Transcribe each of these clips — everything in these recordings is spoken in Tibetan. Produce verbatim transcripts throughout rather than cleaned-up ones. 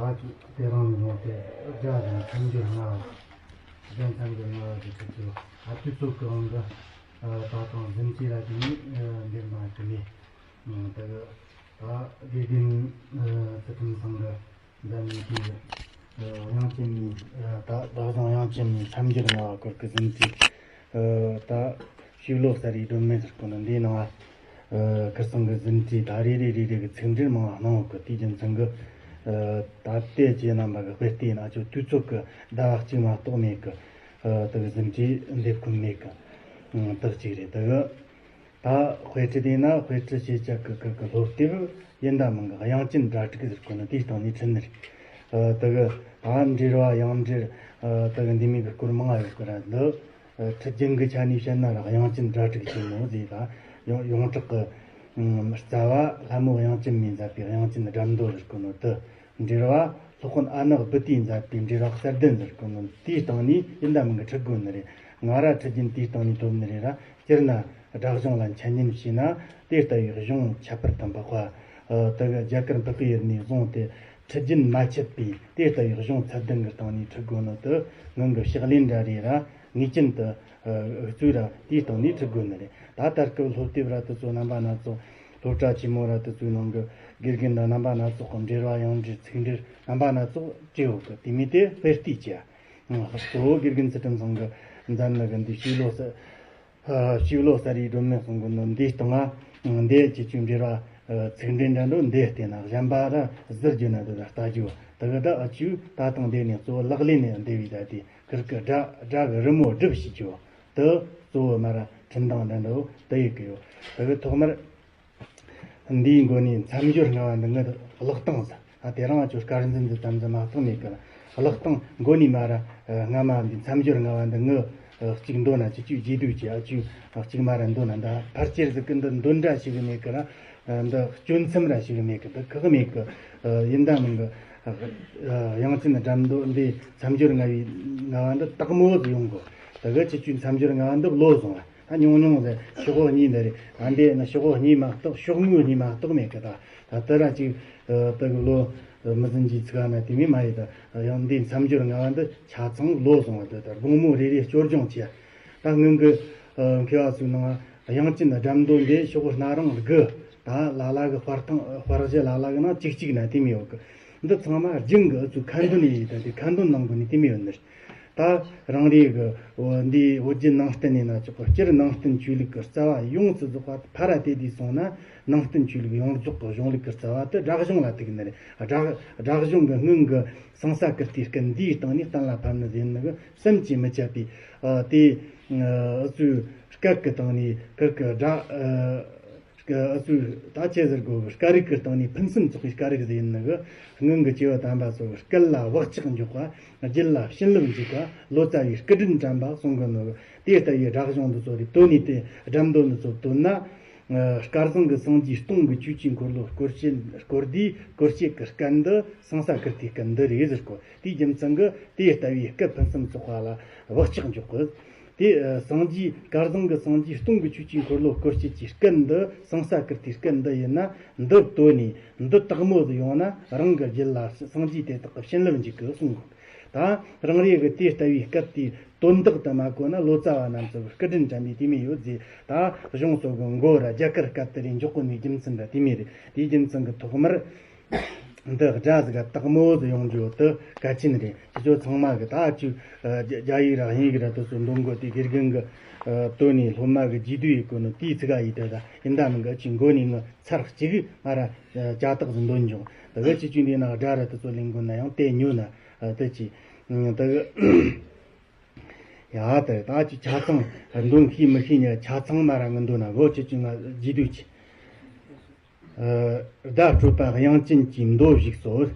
ད་དེ་རིང་ནས་བཟུང་སྟེ་དགྲ་དང་མཚམས་སྦྱོར་ལྔ་བ། དགྲ་མཚམས་སྦྱོར་ལྔ་བ་དེ་ཁྲིད་རྒྱུ། ཨ། དུས་ཚོད་ཀྱི་དབང་གིས། ཨ། ད་དུང་གཟི་མཆོད་ར་དེ་ནས། ཨ། འདིར་མ་ཁྲིད་ནས། ཨ། ད་གི་ད་དགེ་རྒན། ཨ། ཚུལ་ཁྲིམས་ཚང་གིས་མཛད་ནས་དེ། ཨ། དབྱངས་ཅན་མའི། ཨ། ད་བདག་གཞུང་དབྱངས་ཅན་མའི་མཚམས་སྦྱོར་ལྔ་བ་སྐོར་གྱི་གཟི་མཆོད། ཨ། ད་བྱིའུ་ལོ་གསར་བའི་སྒྲོན་མེ་ཟེར་གོ་ནོ་འདིའི་ནང་། ཨ། ཁིར་ཚང་གི་གཟི་མཆོད་ད་རེ་རེ་རེ་རེ་གི་ཚིག་འགྲེལ་མང་བ་གནང་ཡོད་གི། དེའི་རྒྱུ་མཚན་གྱིས། ཨ། ད་ལྟའི་ཁྱེད་རྣམ་པ་གི་དཔེ་ལྟས་ན་ཁྱོད་དུས་ཚོད་ཀྱི་ཟླ་བ་གཅིག་མ་གཏོགས་མེད་གི། ཨ། དེ་གི་གཟི་མཆོད་འདེབས་ཁོམ་མེད་གི། ཨ། དེ་གཅིག་རེད། དེ་གི་ད་དཔེ་ཁྲིད་དེ་ན་དཔེ་ཁྲིད་བྱེད་ཅག་གི་གི་གི་སློབ་དེབ་ཡིན་ད་མིན་གི་དབྱངས་ཅན་སྒྲ་དྲུག་ཟེར་གོ་ནོ་དེའི་སྟེང་ནས་ཁྲིད་ནི་རེད། ཨ། དེ་གི་ད་འབྲེལ་བ་དབྱངས་འབྲེལ། ཨ། དེ་གི་འདི་མོ་གི་སྐོར་མང་ང་ཡོད་གི་ར། འདི། ཨ། ཁྲིད་རྒྱུན་གྱི་ཆ་ནས་བཤད་ན་ར་དབྱངས་ཅན་སྒྲ་དྲུག་ཆེན་མོ་ཟེར། ད་ཡོངས་ཡོངས་གྲགས་ཀྱི། ཨ། རྩ་བ་ལྷ་མོ་དབྱངས་ཅན་མས་མཛད་པའི་དབྱངས་ཅན་སྒྲ་མདོ་ཟེར་གོ་ནོ་དེ། འབྲེལ་བ་སློབ་དཔོན་ཨ་ནག་བུ་དེས་མཛད་པའི་འབྲེལ་བ་གསལ་ལྡན་ཟེར་གོ་ནོ་དེའི་སྟེང་ནས་ཡིན་ད་མིན་གི་ཁྲིད་དགོས་ནི་རེད། ང་ར་ཁྲིད་རྒྱུན་དེའི་སྟེང་ནས་ཐོབ་ནི་རེད་ར། སྤྱིར་ན་སྒྲ་གཞུང་ལ་འཆད་ཉན་བྱས་ན་དེ་ལྟ་བུའི་གཞུང་ཁྱད་པར་དུ་འཕགས་པ། ཨ། དེ་གི་རྒྱ་གར་འཕགས་པའི་ཡུལ་ནས་བཟུང་སྟེ་ཁྲིད་རྒྱུན་མ་ཆད་པའི་དེ་ལྟ་བུའི་གཞུང་ཚད་ལྡན་གྱི་སྟེང་ནས་ཁྲིད་དགོས་ནོ་དེ་ངང་གི་ཕྱག་ལེན་འདྲ་རེད་ར། ངེས་ཅན་དུ། ཨ། གཙོས་ར་དེའི་སྟེང་ནས་ཁྲིད་དགོས་ནི་རེད། ད་ལྟར་སྐབས་སློབ་དེབ་ར་དེ་ཚོ་རྣམ་པ་སྣ་ཚོགས། སློབ་གྲྭ་ཆེན་མོ་ར་དེ་ཚོའི་ནང་གི་དགེ་རྒན་ར་རྣམ་པ་སྣ་ཚོགས་ཀྱི་འབྲེལ་བ་དབྱངས་འབྲེལ་ཚིག་འགྲེལ་རྣམ་པ་སྣ་ཚོགས་བྲིས་ཡོད་གི། དེ་མོ་དེ་དཔེ་ལྟས་ཀྱི། ཨ། གཙོ་བོ་དགེ་རྒན་ཚུལ་ཁྲིམས་ཚང་གིས་མཛད་ནི་གི་འདི་བྱིའུ་ལོ་གསར། ཨ། བྱིའུ་ལོ་གསར་བའི་སྒྲོན་མེ་གསུང་གི་ནོ་འདིའི་སྟེང་ང་འདི་ཁྱེད་ཚོའི་འབྲེལ་བ། ཨ། ཚིག་འགྲེལ་འདྲ་འདྲ་འདི་བལྟས་ན་གཞན་པ་ར་ཟུར་བརྗོད་ན་འདི་ལ་ལྟ་རྒྱུ། དེ་གི་ད་ཨ་ཆུ་ད་དང་འདི་ནས་གཙོ་བོ་ལག་ལེན་ནས་འདི་བའི་ད་དེ་ཁིར་གི་སྒྲ་སྒྲ་གི་རི་མོ་སྒྲུབ་བྱེད་རྒྱུ། དེ་གཙོ་བོ་མ་ར་འཕྲིན་དང་འདྲ་འདྲ་བོ་དེ་ཡི་གི་ཡོད། དེ་གི་ཐོག་མར། འདིའི་མགོ་ནས་མཚམས་སྦྱོར་ལྔ་བ་འདི་ངའི་གླགས་སྟེང་ཟེར། ཨ། དེ་རིང་ཁྱོད་སྐར་འཛིན་འདི་ཙམ་ཟིག་མ་གཏོགས་མེད་གི། གླགས་སྟེང་མགོ་ནས་མ་ར། ཨ། སྔ་མ་འདི་མཚམས་སྦྱོར་ལྔ་བ་འདི་ངའི། ཨ། གཅིག་འདོན་ན་ཁྱེད་ཚོས་རྗེས་ཟློས་ཀྱི། ཨ། ཁྱེད་ཚོས་གཅིག་མ་ར་འདོན་ན། ད་ཕལ་ཆེར་ཟིག་གི་འདི་འདོན་འདྲ་ཞིག་གི་མེད་གི་ར། ཨ། འདི་གཅོད་མཚམས་ར་ཞིག་གི་མེད་གི། འདི་ཁག་མེད་གི། ཨ། ཡིན་ད་མིན་གི། ཨ། དབྱངས་ཅན་སྒྲ་མདོ་འདི་མཚམས་སྦྱོར་ལྔ་བའི་ལྔ་བ་འདི་དག་མོ་ཟིག་ཡོང་གི། དེ་གི་ཁྱེད་ཚོས་མཚམས་སྦྱོར་ལྔ་བ་འདི་བློ་བཟུང་བ། ད་ཉུང་ཉུང་ཟེར། ཤོག་གུ་གཉིས་འདི་རེད། ཨ། འདི་ནི་ཤོག་གུ་གཉིས་མ་གཏོགས། ཤོག་ངོས་གཉིས་མ་གཏོགས་མེད་གི། ད་ད་ལྟ་ར་ཅིག། ཨ། ད་གི་ལོ་མི་ཟིན་གྱི་ཚིག་ཨ་ན་དེ་མི་མ་ཡིན། ད་ཡང་འདི་མཚམས་སྦྱོར་ལྔ་བ་འདི་ཆ་ཚང་བློ་བཟུང་བ། ད་ད་དགོང་མོ་རེ་རེ་སྐྱོར་སྦྱོང་བྱས། ད་སྔོན་གི། ཨ། མཁས་པ་ཚོའི་ནང་དབྱངས་ཅན་སྒྲ་མདོ་འདི་ཤོག་གུ་སྣ་རིང་དགུ། ད་ལ་ལ་གི་དཔར་ཐང་དཔར་གཞི་ལ་ལ་གི་ནང་གཅིག་གཅིག་ན་དེ་མི་ཡོད་གི། འདི་ཚང་མ་རྒྱུན་གི་ཨུ་ཚོའི་ཁ་འདོན་ཡིན། ད་དེ་ཁ་འདོན་ནང་གི་ནི་དེ་མི་ཡོད་ནི་རེད། ད་རང་རེ་གི་འོ་འདི་བོད་བརྒྱུད་ནང་བསྟན་ཡིན་ན་ཆོག་གི། སྤྱིར་ནང་བསྟན་ཆོས་ལུགས་ཀྱི་རྩ་བ་ཡོངས་སུ་རྫོགས་པ་ཕ་ར་དེ་དུས་སོང་ན། ནང་བསྟན་ཆོས་ལུགས་ཡོངས་རྫོགས་ཀྱི་གཞུང་ལུགས་ཀྱི་རྩ་བ་དེ་སྒྲ་གཞུང་ལ་ཐུག་ནི་རེད། སྒྲ་སྒྲ་གཞུང་གི་སྔོན་གྱི་ཟང་ས་ཀིརྟིའི་སྐད་འདིའི་སྟེང་ནས་གཏན་ལ་ཕབ་ནི་ཟེར་ནི་གི་བསམ་གྱིས་མི་ཁྱབ་པའི། ཨ། དེ་ཨུ་ཚོའི་སྐད་ཀྱི་སྟེང་ནས་ཀི་ཀི་སྒྲ། ཨ། སྐད་ཨུ་ཚོའི་ད་ཆི་ཟེར་དགོས་གི། སྐད་རིགས་ཀྱི་སྟེང་ནས་ཕུན་སུམ་ཚོགས་པའི་སྐད་རིགས་ཟེར་ནི་གི། སྔོན་གྱི་སྐྱེས་བུ་དམ་པ་ཚོ་གི་སྐད་ལ་བག་ཆགས་འཇོག་པ། རྒྱུད་ལ་བྱིན་རླབས་འཇུག་པ། ལོ་ཙཱ་བའི་སྐུ་དྲིན་དྲན་པ་གསུང་གི་ནོ། དེ་ལྟ་བུའི་སྒྲ་གཞུང་འདི་ཚོ་རེ་བཏོན་ནས། དེ་སྒྲ་མདོ་འདི་ཚོ་བཏོན་ན། ཨ། སྐལ་བཟང་གི་སངས་རྒྱས་སྟོང་གི་ཆོས་ཀྱི་འཁོར་ལོ་སྐོར་བྱེད་སྐོར་དུས་སྐོར་བྱེད་ཀྱི་སྐད་འདི་ཟང་ས་ཀིརྟིའི་སྐད་འདི་རེད་ཟེར་གོ། དེའི་རྒྱུ་མཚན་གྱིས་དེ་ལྟ་བུའི་སྐད་ཕུན་སུམ་ཚོགས་པ་ལ་བག་ཆགས་འཇོག་གི། དེ་སངས་རྒྱས་སྐལ་བཟང་གི་སངས་རྒྱས་སྟོང་གི་ཆོས་ཀྱི་འཁོར་ལོ་སྐོར་བྱེད་ཀྱི་སྐད་འདི་ཟང་ས་ཀིརྟིའི་སྐད་འདི་ཡིན་ན། འདི་བཏོན་ནས་འདི་དག་མོ་ཟིག་ཡོང་ན་རང་གི་རྒྱུད་ལ་སངས་རྒྱས་དེ་དག་གི་བྱིན་རླབས་འཇུག་གི་གསུང་གོ། ད་རང་རེ་གི་དེ་ལྟ་བུའི་སྐད་དེ་དོན་དག་དུ་མ་གོ་ན་ལོ་ཙཱ་བ་རྣམས་ཚོ་གི་སྐུ་དྲིན་དྲན་པའི་དེ་མོ་ཡོད་ཟེར། ད་གཞུང་སོགས་གི་མགོ་ར་རྒྱ་གར་སྐད་དེ་རེ་འཇོག་གོ་ནི་རྒྱུ་མཚན་ར་དེ་མོ་རེད། དེའི་རྒྱུ་མཚན་གྱི་ཐོག་མར། འདི་སྒྲ་ཟིག་དག་མོ་ཟིག་ཡོང་རྒྱུ་དེ་གལ་ཆེན་རེད། ཁྱེད་ཚོ་ཚང་མ་གི་ད་ཅིག་ཨ་རྒྱ་རྒྱ་ཡིག་ར་དབྱིན་ཡིག་ར་དེ་ཚོ་འདོན་གོ་དེ་དགེ་རྒན་གི་ཨ་བཏོན་ནས་སློབ་མ་གི་རྗེས་ཟློས་ཡེད་གོ་ནོ་དེའི་ཚིག་ཨ་ཡིན། དེ་ད་ཡིན་ད་མིན་གི་ཅིག་མགོ་ནས་ངི་ཚར་གཅིག་ང་ར་ཨ་ཅ་དག་ཟིག་འདོན་འཇོག། དེ་གི་ཅིག་ཅིག་འདི་ན་སྒྲ་ར་དེ་ཚོ་ལེན་དགོས་ན་ཡང་དེ་ཉོ་ན་ཨ་དེ་ཅིག་ཨ་དེ་གི། ཡ་ད་ད་ཅིག་ཆ་ཚང་འདོན་ཤེས་མི་ཤེས་ཉ་ཆ་ཚང་མ་ར་ངི་འདོན་ན་གོ། ཅི་ཅི་ང་རྗེས་ཟློས་ཅི། ཨ་བརྡ་སྤྲོད་པ་དབྱངས་ཅན་གྱི་མདོ་བཞུགས་སོ།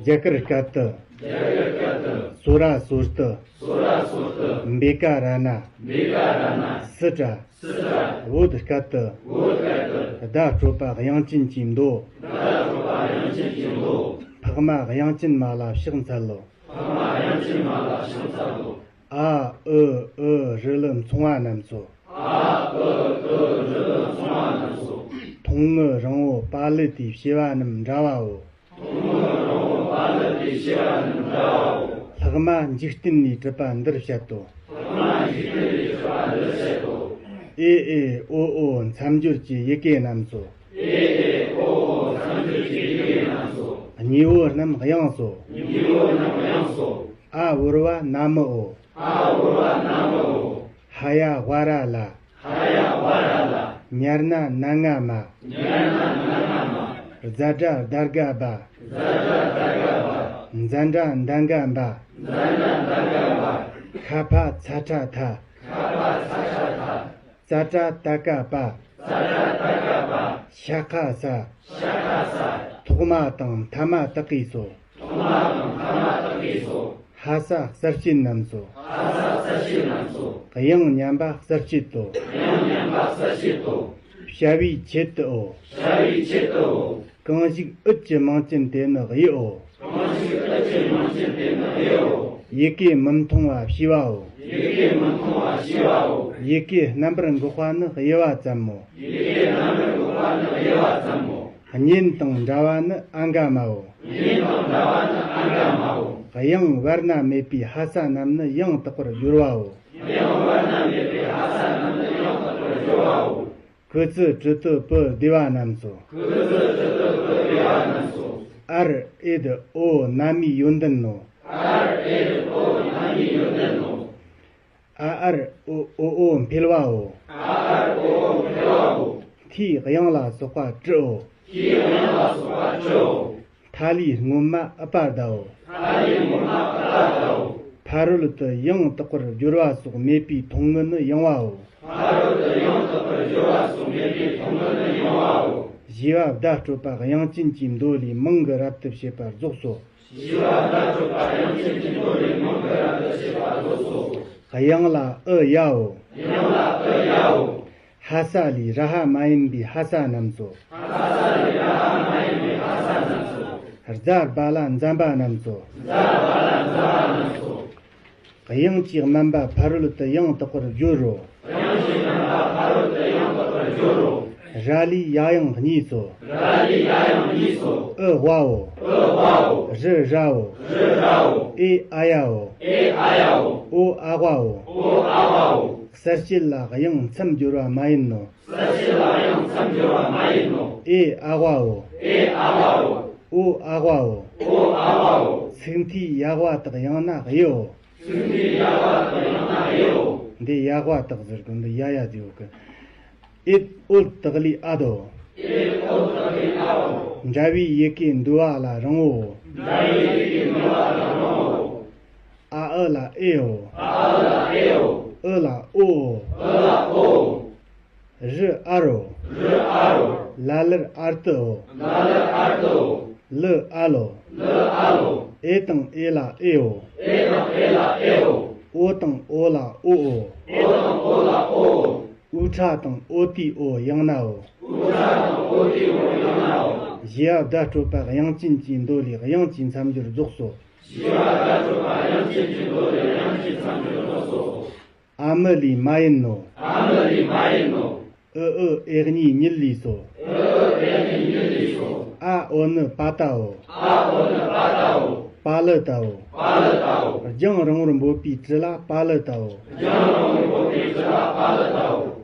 རྒྱ་གར་སྐད་དུ། སོ་ར་སོ་ཏི། འབེ་ཀ་ར་ན། སི་ཏྲ། བོད་སྐད་དུ། བརྡ་སྤྲོད་པ་དབྱངས་ཅན་གྱི་མདོ། འཕགས་མ་དབྱངས་ཅན་མ་ལ་ཕྱག་འཚལ་ལོ། ཨ་ཨུ་ཨུ་རི་ལི་མཚུངས་པ་རྣམས་སོ། མཐོང་ངུ་རིང་བོ་ པ་ལི་དེའི་བྱེ་བ་རྣམས་འདྲ་བའོ། ཐུང་ངུ་རིང་བོ་པ་ལི་དེའི་བྱེ་བ་རྣམས་འདྲ་བའོ། ལྷག་མ་འཇིག་རྟེན་ལས་གྲུབ་པ་འདིར་བཤད་དོ། ལྷག་མ་འཇིག་རྟེན་ལས་གྲུབ་པ་འདིར་བཤད་དོ། ཨེ་ཨེ་ཨོ་ཨོ་མཚམས་སྦྱོར་གྱི་ཡི་གེ་རྣམས་སོ། ཨེ་ཨེ་ཨོ་ཨོ་མཚམས་སྦྱོར་གྱི་ཡི་གེ་རྣམས་སོ། གཉིས་པོ་རྣམས་དབྱངས་སོ། གཉིས་པོ་རྣམས་དབྱངས་སོ། ཨ་བོར་བ་ན་མི་ཨོ། ཨ་བོར་བ་ན་མི་ཨོ། ཧ་ཡ་ཝ་ར་ལ། ཧ་ཡ་ཝ་ར་ལ། ཉར་ན་ན་ང་མ། ཉར་ན་ན་ང་མ། ཛ་དྲ་ད་ག་བ། ཛ་དྲ་ད་ག་བ། ཛ་འདྲ་ད་ག་བ། ཛ་འདྲ་ད་ག་བ། ཁ་ཕ་ཚ་ཁྲ་ཐ། ཁ་ཕ་ཚ་ཁྲ་ཐ། ཙ་ཏྲ་ཏ་ཀ་པ། ཙ་ཏྲ་ཏ་ཀ་པ། ཤ་ཁ་ས། ཤ་ཁ་ས། ཐོག་མ་དང་མཐའ་མ་དག་གིས་སོ། ཐོག་མ་དང་མཐའ་མ་དག་གིས་སོ། ཧ་ས་གསལ་བྱེད་རྣམས་སོ། ཧ་ས་གསལ་བྱེད་རྣམས་སོ། དབྱངས་མཉམ་པ་གསལ་བྱེད་དོ། དབྱངས་མཉམ་པ་གསལ་བྱེད་དོ། བྱ་བའི་ཆེད་དུའོ། བྱ་བའི་ཆེད་དུའོ། གང་ཞིག་འུད་ཀྱི་མིང་ཅན་དེ་ནི་དབྱེའོ། གང་ཞིག་འུད་ཀྱི་མིང་ཅན་དེ་ནི་དབྱེའོ། ཡི་གེ་མི་མཐོང་བ་ཞེས་པའོ། ཡི་གེ་མི་མཐོང་བ་ཞེས་པའོ། ཡི་གེ་རྣམ་པར་འགག་པ་ནི་དབྱེ་བ་ཙམ་མོ། ཡི་གེ་རྣམ་པར་འགག་པ་ནི་དབྱེ་བ་ཙམ་མོ། གཉེན་དང་འདྲ་བ་ནི་ཨ་ག་མའོ། གཉེན་དང་འདྲ་བ་ནི་ཨ་ག་མའོ། དབྱངས་བར་ན་མེད་པའི་ཧ་ས་རྣམས་ནི་ཡང་དག་པར་སྦྱོར་བའོ། དབྱངས་བར་ན་མེད་པའི་ཧ་ས་རྣམས་ནི་ཡང་དག་པར་སྦྱོར་བའོ། ཀུ་ཙི་ཀྲི་ཏུ་པུ་སྡེ་བ་རྣམས་སོ། ཀུ་ཙི་ཀྲི་ཏུ་པུ་སྡེ་བ་རྣམས་སོ། ཨར་ཨེ་དི་ཨོ་ན་མའི་ཡོན་ཏན་ནོ། ཨར་ཨེ་དི་ཨོ་ན་མའི་ཡོན་ཏན་ནོ། ཨ་ཨར་ཨོ་ཨོ་ཨོ་འཕེལ་བའོ། ཨ་ཨར་ཨོ་ཨོ་འཕེལ་བའོ། ཐིའི་དབྱངས་ལ་སོགས་པ་ཀྲིའོ། ཐིའི་དབྱངས་ལ་སོགས་པ་ཀྲིའོ། ཐ་ལིའི་སྔོན་མ་ཨ་པ་ཟླའོ། ཐ་ལིའི་སྔོན་མ་ཨ་པ་ཟླའོ། ཕ་རོལ་ཏུ་ཡང་དག་པར་སྦྱོར་བ་སོགས་མེད་པའི་ཐུང་ངུ་ནི་ཡང་བའོ། ཕ་རོལ་ཏུ་ཡང་དག་པར་སྦྱོར་བ་སོགས་མེད་པའི་ཐུང་ངུ་ནི་ཡང་བའོ། ཞེས་པ་བརྡ་སྤྲོད་པ་དབྱངས་ཅན་གྱི་མདོ་ལས་མིང་གི་རབ་ཏུ་བྱེད་པ་རྫོགས་སོ། ཞེས་པ་བརྡ་སྤྲོད་པ་དབྱངས་ཅན་གྱི་མདོ་ལས་མིང་གི་རབ་ཏུ་བྱེད་པ་རྫོགས་སོ། དབྱངས་ལ་ཨི་ཡའོ། དབྱངས་ལ་ཨི་ཡའོ། ཧ་ས་ལས་ར་ཧ་མ་ཡིན་པའི་ཧ་ས་རྣམས་སོ། ཧ་ས་ལས་ར་ཧ་མ་ཡིན་པའི་ཧ་ས་རྣམས་སོ། རྫ་བ་ལ་འཛན་པ་རྣམས་སོ། རྫ་བ་ལ་འཛན་པ་རྣམས་སོ། དབྱངས་ཀྱི་དམན་པ་ཕ་རོལ་ཏུ་ཡང་དག་པར་སྦྱོར་རོ། དབྱངས་ཀྱི་དམན་པ་ཕ་རོལ་ཏུ་ཡང་དག་པར་སྦྱོར་རོ། ར་ལས་ཡ་དབྱངས་གཉིས་སོ། ར་ལས་ཡ་དབྱངས་གཉིས་སོ། ཨི་ཝའོ། ཨི་ཝའོ། རི་རའོ། རི་རའོ། ཨེ་ཨ་ཡའོ། ཨེ་ཨ་ཡའོ། ཨོ་ཨ་ཝའོ། ཨོ་ཨ་ཝའོ། གསལ་བྱེད་ལ་དབྱངས་མཚམས་སྦྱོར་བ་མ་ཡིན་ནོ། གསལ་བྱེད་ལ་དབྱངས་མཚམས་སྦྱོར་བ་མ་ཡིན་ནོ། ཨེ་ཨ་ཝའོ། ཨེ་ཨ་ཝའོ། ཨོ་ཨ་ཝའོ། ཨོ་ཨ་ཝའོ། ཚིག་མཐའི་ཡ་ཝ་དག་ཡང་ན་དབྱེའོ། ཚིག་མཐའི་ཡ་ཝ་དག་ཡང་ན་དབྱེའོ། འདི་ཡ་ཝ་དག་ཟེར་གི་འདི་ཡ་ཡ་ཟེར་གི། ཨེ་ཨོ་དག་ལས་ཨ་དོ། ཨེ་ཨོ་དག་ལས་ཨ་དོ། འདྲ་བའི་ཡི་གེ་འདུ་བ་ལ་རིང་བོའོ། འདྲ་བའི་ཡི་གེ་འདུ་བ་ལ་རིང་བོའོ། ཨ་ཨི་ལ་ཨེའོ། ཨ་ཨི་ལ་ཨེའོ། ཨི་ལ་ཨོའོ། ཨི་ལ་ཨོའོ། རི་ཨ་རོ། རི་ཨ་རོ། ལ་ལར་ཨར་ཏི་ཨོ། ལ་ལར་ཨར་ཏི་ཨོ། ལི་ཨ་ལོ། ལི་ཨ་ལོ། ཨེ་དང་ཨེ་ལ་ཨེའོ། ཨེ་དང་ཨེ་ལ་ཨེའོ། ཨོ་དང་ཨོ་ལ་ཨོའོ། ཨོ་དང་ཨོ་ལ་ཨོའོ། ཨུ་ཁྲ་དང་ཨོ་ཏི་ཨོ་ཡང་ནའོ། ཨུ་ཁྲ་དང་ཨོ་ཏི་ཨོ་ཡང་ནའོ། ཞེས་པ་བརྡ་སྤྲོད་པ་དབྱངས་ཅན་གྱི་མདོ་ལས་དབྱངས་ཀྱི་མཚམས་སྦྱོར་རྫོགས་སོ། ཞེས་པ་བརྡ་སྤྲོད་པ་དབྱངས་ཅན་གྱི་མདོ་ལས་དབྱངས་ཀྱི་མཚམས་སྦྱོར་རྫོགས་སོ། ཨ་མི་ལས་མ་ཡིན་ནོ། ཨ་མི་ལས་མ་ཡིན་ནོ། ཨི་ཨི་ཨེ་གཉིས་གཉིད་ལས་སོ། ཨི་ཨི་ཨེ་གཉིས་གཉིད་ལས་སོ། ཨ་ཨོ་ནི་པ་ཏའོ། ཨ་ཨོ་ནི་པ་ཏའོ། པ་ལི་ཏའོ། པ་ལི་ཏའོ། རྒྱང་རིང་བོར་འབོད་པའི་དྲི་ལ་པ་ལི་ཏའོ། རྒྱང་རིང་བོར་འབོད་པའི་དྲི་ལ་པ་ལི་ཏའོ།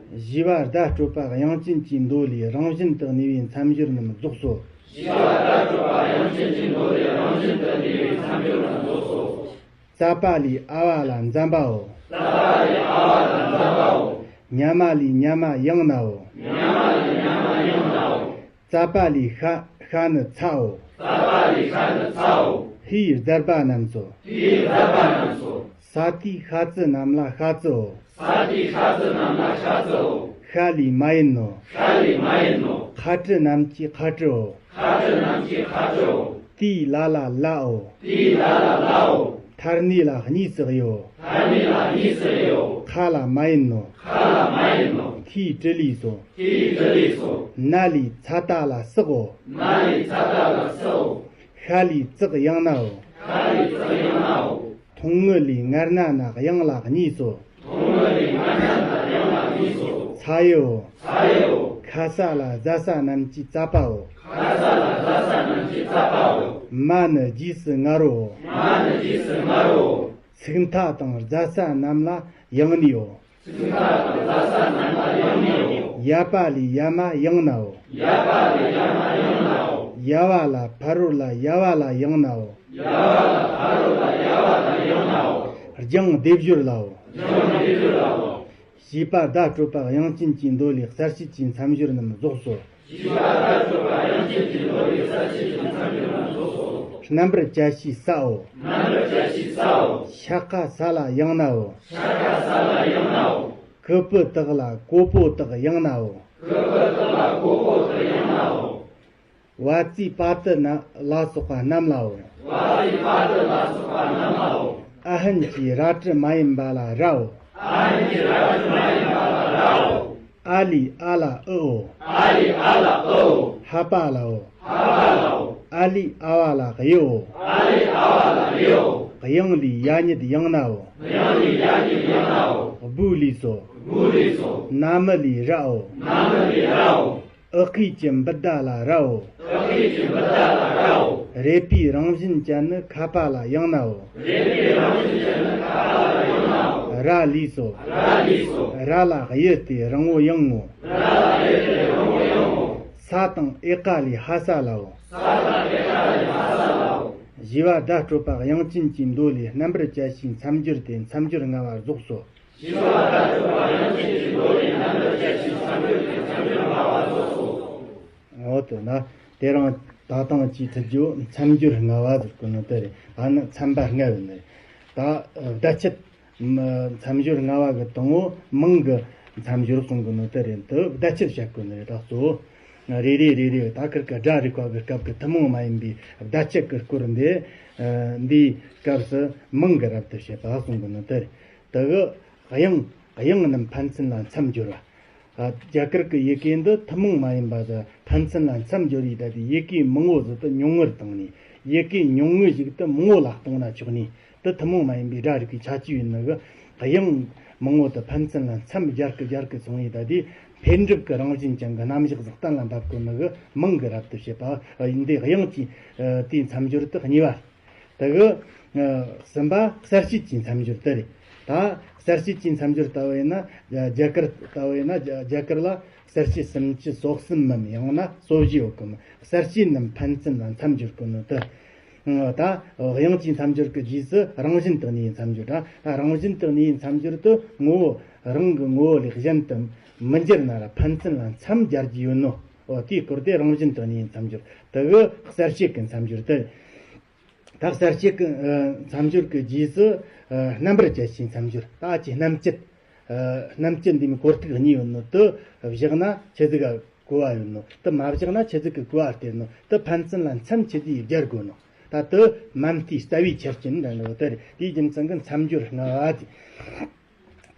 ཞེས་པ་བརྡ་སྤྲོད་པ་དབྱངས་ཅན་གྱི་མདོ་ལས་རང་བཞིན་དུ་གནས་པའི་མཚམས་སྦྱོར་རྣམས་རྫོགས་སོ། ཞེས་པ་བརྡ་སྤྲོད་པ་དབྱངས་ཅན་གྱི་མདོ་ལས་རང་བཞིན་དུ་གནས་པའི་མཚམས་སྦྱོར་རྣམས་རྫོགས་སོ། ཙ་པ་ལས་ཨ་བ་ལ་འཛན་པའོ། ཙ་པ་ལས་ཨ་བ་ལ་འཛན་པའོ། ཉ་མ་ལས་ཉ་མ་ཡང་ནའོ། ཉ་མ་ལས་ཉ་མ་ཡང་ནའོ། ཙ་པ་ལས་ཤ་ཤ་ནི་ཚའོ། ཙ་པ་ལས་ཤ་ནི་ཚའོ། ཧིའི་རྫར་བ་རྣམས་སོ། ཧིའི་རྫར་བ་རྣམས་སོ། ས་ཏིའི་ཤ་ཙི་རྣམས་ལ་ཤ་ཙིའོ། ས་ཏིའི་ཤ་ཙི་རྣམས་ལ་ཤ་ཙིའོ། ཤ་ལས་མ་ཡིན་ནོ། ཤ་ལས་མ་ཡིན་ནོ། ཁ་ཀྲི་རྣམས་ཀྱི་ཁ་ཀྲིའོ། ཁ་ཀྲི་རྣམས་ཀྱི་ཁ་ཀྲིའོ། ཏིའི་ལ་ལ་ལའོ། ཏིའི་ལ་ལ་ལའོ། མཐར་ནི་ལ་གཉིས་སུ་དབྱེའོ། མཐར་ནི་ལ་གཉིས་སུ་དབྱེའོ། ཁ་ལ་མ་ཡིན་ནོ། ཁ་ལ་མ་ཡིན་ནོ། ཐིའི་ཀྲི་ལས་སོ། ཐིའི་ཀྲི་ལས་སོ། ན་ལས་ཚ་ཏ་ལ་སག་གོ། ན་ལས་ཚ་ཏ་ལ་སག་གོ། ཤ་ལས་ཙག་ཡང་ནའོ། ཤ་ལས་ཙག་ཡང་ནའོ། ཐུང་ངུ་ལས་ངར་ན་ན་དབྱངས་ལ་གཉིས་སོ། ཐུང་ངུ་ལས་ངར་ན་ན་དབྱངས་ལ་གཉིས་སོ། ཚ་ཡོ། ཚ་ཡོ། ཁ་ས་ལ་ཟ་ས་རྣམས་ཀྱི་རྩ་པའོ། ཁ་ས་ལ་ཟ་ས་རྣམས་ཀྱི་རྩ་པའོ། མ་ནི་རྗེས་སུ་ང་རོའོ། མ་ནི་རྗེས་སུ་ང་རོའོ། ཚིག་མཐའ་དང་ཟ་ས་རྣམས་ལ་ཡང་ནིའོ། ཚིག་མཐའ་དང་ཟ་ས་རྣམས་ལ་ཡང་ནིའོ། ཡ་པ་ལས་ཡ་མ་ཡང་ནའོ། ཡ་པ་ལས་ཡ་མ་ཡང་ནའོ། ཡ་བ་ལ་ཕ་རོལ་ལ་ཡ་བ་ལ་ཡང་ནའོ། ཡ་བ་ལ་ཕ་རོལ་ལ་ཡ་བ་ལ་ཡང་ནའོ། རྒྱང་སྡེབ་སྦྱོར་ལའོ། རྒྱང་སྡེབ་སྦྱོར་ལའོ། ཞེས་པ་བརྡ་སྤྲོད་པ་དབྱངས་ཅན་གྱི་མདོ་ལས་གསལ་བྱེད་ཀྱི་མཚམས་སྦྱོར་རྣམས་རྫོགས་སོ། ཞེས་པ་བརྡ་སྤྲོད་པ་དབྱངས་ཅན་གྱི་མདོ་ལས་གསལ་བྱེད་ཀྱི་མཚམས་སྦྱོར་རྣམས་རྫོགས་སོ། རྣམ་པར་བཅད་ཤེས་སའོ། རྣམ་པར་བཅད་ཤེས་སའོ། ཤ་ཀ་ས་ལ་ཡང་ནའོ། ཤ་ཀ་ས་ལ་ཡང་ནའོ། ཀུ་པུ་དག་ལ་ཀོ་པོ་དག་ཡང་ནའོ། ཀུ་པུ་དག་ལ་ཀོ་པོ་དག་ཡང་ནའོ། བ་ཙི་པ་ཏི་ན་ལ་སོགས་པ་རྣམས་ལའོ། བ་ཙི་པ་ཏི་ལ་སོགས་པ་རྣམས་ལའོ། ཨ་ཧན་གྱི་ར་བྲི་མ་ཡིན་པ་ལ་རའོ། ཨ་ཧན་གྱི་ར་བྲི་མ་ཡིན་པ་ལ་རའོ། ཨ་ལི་ཨ་ལ་ཨི་འོ། ཨ་ལི་ཨ་ལ་ཨི་འོ། ཧ་པ་ལའོ། ཧ་པ་ལའོ། ཨ་ལི་ཨ་བ་ལ་ཡི་འོ། ཨ་ལི་ཨ་བ་ལ་ཡི་འོ། དབྱངས་ལས་ཡ་ཉིད་ཡང་ནའོ། དབྱངས་ལས་ཡ་ཉིད་ཡང་ནའོ། སྦུ་ལས་སོ། སྦུ་ལས་སོ། ན་མི་ལས་རའོ། ན་མི་ལས་རའོ། ཨི་ཀི་གི་འབུ་ད་ལ་རའོ། ཨི་ཀི་གི་འབུ་ད་ལ་རའོ། རེ་ཕའི་རང་བཞིན་ཅན་ནི་ཁ་པ་ལ་ཡང་ནའོ། རེ་ཕའི་རང་བཞིན་ཅན་ནི་ཁ་པ་ལ་ཡང་ནའོ། ར་ལས་སོ། ར་ལས་སོ། ར་ལ་གཡུ་སྟེ་རིང་བོ་ཡང་ངོ་། ར་ལ་གཡུ་སྟེ་རིང་བོ་ཡང་ངོ་། ས་དང་ཨེ་ཀ་ལས་ཧ་ས་ལའོ། ས་དང་ཨེ་ཀ་ལས་ཧ་ས་ལའོ། ཞེས་པ་བརྡ་སྤྲོད་པ་དབྱངས་ཅན་གྱི་མདོ་ལས་རྣམ་པར་བཅད་ཤེས་མཚམས་སྦྱོར་ཏེ་མཚམས་སྦྱོར་ལྔ་བ་རྫོགས་སོ། ཞེས་པ་བརྡ་སྤྲོད་པ་དབྱངས་ཅན་གྱི་མདོ་ལས་རྣམ་པར་བཅད་ཤེས་མཚམས་སྦྱོར་ཏེ་མཚམས་སྦྱོར་ལྔ་བ་རྫོགས་སོ། འོ་དེ་ན་དེ་རིང་ད་ཐེངས་ཀྱི་ཁྲིད་རྒྱུ་མཚམས་སྦྱོར་ལྔ་བ་ཟེར་གོ་ནོ་དེ་རེད། ཨ་ནི་མཚམས་པ་ལྔ་ཡོད་ནི་རེད། ད་བརྡ་ཆད་མཚམས་སྦྱོར་ལྔ་བ་གི་དང་པོ་མིང་གི་མཚམས་སྦྱོར་གསུང་གི་ནོ་དེ་རེད། དེ་བརྡ་ཆད་བཤད་གོ་ནི་རེད། ད་གཙོ་བོ་རེ་རེ་རེ་རེ་ད་ཁིར་གི་སྒྲ་རིག་པ་གི་སྐབས་ཀྱི་ཐུན་མོང་མ་ཡིན་པའི་བརྡ་ཆད་ཀྱི་སྐོར་འདི། འདིའི་སྐབས་སུ་མིང་གི་རབ་ཏུ་བྱེད་པ་གསུང་གི་ནོ་དེ་རེད། དེ་གི་དབྱངས་དབྱངས་རྣམས་ཕན་ཚུན་ལ་མཚམས་སྦྱོར་བ། རྒྱ་གར་གྱི་ཡི་གེ་འདི་ཐུན་མོང་མ་ཡིན་པ་དང་ཕན་ཚུན་ལ་མཚམས་སྦྱོར་ཡིས་ད་དེ་ཡི་གེའི་མང་བོ་ཟིག་ཏུ་ཉུང་ངུར་བཏང་ནས། ཡི་གེ་ཉུང་ངུ་ཞིག་ཏུ་མང་བོ་ལ་བཏང་ན་ཆོག་ནས། དེ་ཐུན་མོང་མ་ཡིན་པའི་སྒྲ་རིག་པའི་ཁྱད་ཆོས་ཡིན་ནོ་གི། དབྱངས་མང་བོ་དུ་ཕན་ཚུན་ལ་མཚམས་སྦྱར་གི་སྦྱར་གི་སོང་ཡིས་ད་དེ་འཕེལ་འགྲིབ་ཀྱི་རང་བཞིན་ཅན་གྱི་རྣམ་གཞག་ཟིག་གཏན་ལ་འབེབས་གོ་ནོ་གི་མིང་གི་རབ་ཏུ་བྱེད་པ། འདི་དབྱངས་ཀྱི་དེའི་མཚམས་སྦྱོར་དུ་གཉིས་པ། དེ་གི་གསུམ་པ་གསལ་བྱེད་ཀྱི་མཚམས་སྦྱོར་དེ་རེད། ད་གསལ་བྱེད་ཀྱི་མཚམས་སྦྱོར་ལྟ་བུ་ཡིན་ན། རྒྱ་གར་ལྟ་བུ་ཡིན་ན་རྒྱ་རྒྱ་གར་ལ་གསལ་བྱེད་སུམ་ཅུ་སོ་གསུམ་མམ་ཡང་ན་སོ་བཞི་ཡོད་གི་མོ། གསལ་བྱེད་རྣམས་ཕན་ཚུན་ལ་མཚམས་སྦྱོར་གོ་ནོ་དེ། ད་དབྱངས་ཀྱི་མཚམས་སྦྱོར་གྱི་རྗེས་སུ་རང་བཞིན་དུ་གནས་པའི་མཚམས་སྦྱོར་དང་། ད་རང་བཞིན་དུ་གནས་པའི་མཚམས་སྦྱོར་དུ་ངོ་བོ་རང་གི་ངོ་བོ་ལས་གཞན་དུ་མི་འགྱུར་ན་ར་ཕན་ཚུན་ལ་མཚམས་སྦྱར་གྱི་ཡོད་ནོ། འོ་དེའི་སྐོར་དེ་རང་བཞིན་དུ་གནས་པའི་མཚམས་སྦྱོར་དེ་གི་གསལ་བྱེད་ཀྱི་མཚམས་སྦྱོར་དེ། ད་གསལ་བྱེད་ཀྱི་མཚམས་སྦྱོར་གྱི་རྗེས་སུ་རྣམ་པར་བཅད་ཤེས་མཚམས་སྦྱོར། ད་ཅི་རྣམ་བཅད། རྣམ་བཅད་འདི་མི་གོ་རྟིག་གཉིས་ཡོད་ནོ་དེ་བཞག་ན་ཆི་ཟིག་ག་གོ་བ་ཡོད་ནོ། དེ་མ་བཞག་ན་ཆི་ཟིག་གི་གོ་བ་སྟེར་ནོ། དེ་ཕན་ཚུན་ལ་མཚམས་ཆི་ཟིག་སྦྱར་དགོས་ནོ། ད་དེ་མ་མཐའི་རྩ་བའི་ཆ་རྐྱེན་འདྲ་ནོ་དེ་རེད། དེའི་རྒྱུ་མཚན་གྱི་མཚམས་སྦྱོར་ལྔ་བ་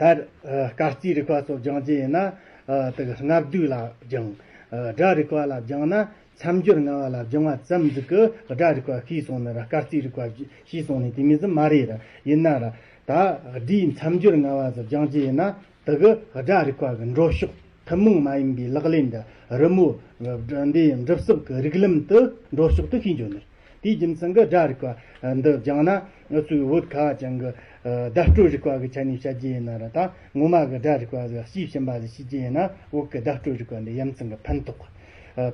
དེ། ད་སྐར་རྩིས་རིག་པ་སོགས་སྦྱང་རྒྱུ་ཡིན་ན། དེ་གི་ལྔ་བསྡུས་ལ་སྦྱང་། སྒྲ་རིག་པ་ལ་སྦྱང་ན་མཚམས་སྦྱོར་ལྔ་བ་ལ་སྦྱང་བ་ཙམ་ཟིག་གི་སྒྲ་རིག་པ་ཤེས་སོང་ནི་ར། སྐར་རྩིས་རིག་པ་ཤེས་སོང་ནི་དེ་མོ་ཟིག་མ་རེད་ར། ཡིན་ན་ར་ད་སྒྲའི་མཚམས་སྦྱོར་ལྔ་བ་ཟིག་སྦྱང་རྒྱུ་ཡིན་ན། དེ་གི་སྒྲ་རིག་པ་གི་འགྲོ་ཕྱོགས་ཐུན་མོང་མ་ཡིན་པའི་ལག་ལེན་འདི་རི་མོ་འདི་འབྲི་གསབ་ཀྱི་རིགས་ལམ་དུ་འགྲོ་ཕྱོགས་དུ་ཤེས་འགྱོ་ནི། དེའི་རྒྱུ་མཚན་གྱི་སྒྲ་རིག་པ་འདི་སྦྱངས་ན། ང་ཚོའི་བོད་ཁ་བ་ཅན་གྱི་བརྡ་སྤྲོད་རིག་པ་གི་ཆ་ནས་བཤད་རྒྱུ་ཡིན་ན་ར། ད་ངོ་མ་གི་སྒྲ་རིག་པ་ཟིག་ཤེས་བཞིན་པ་ཟིག་ཤེས་རྒྱུ་ཡིན་ན། བོད་ཀྱི་བརྡ་སྤྲོད་རིག་པ་འདི་ཡ་མཚན་གྱི་ཕན་ཐོགས་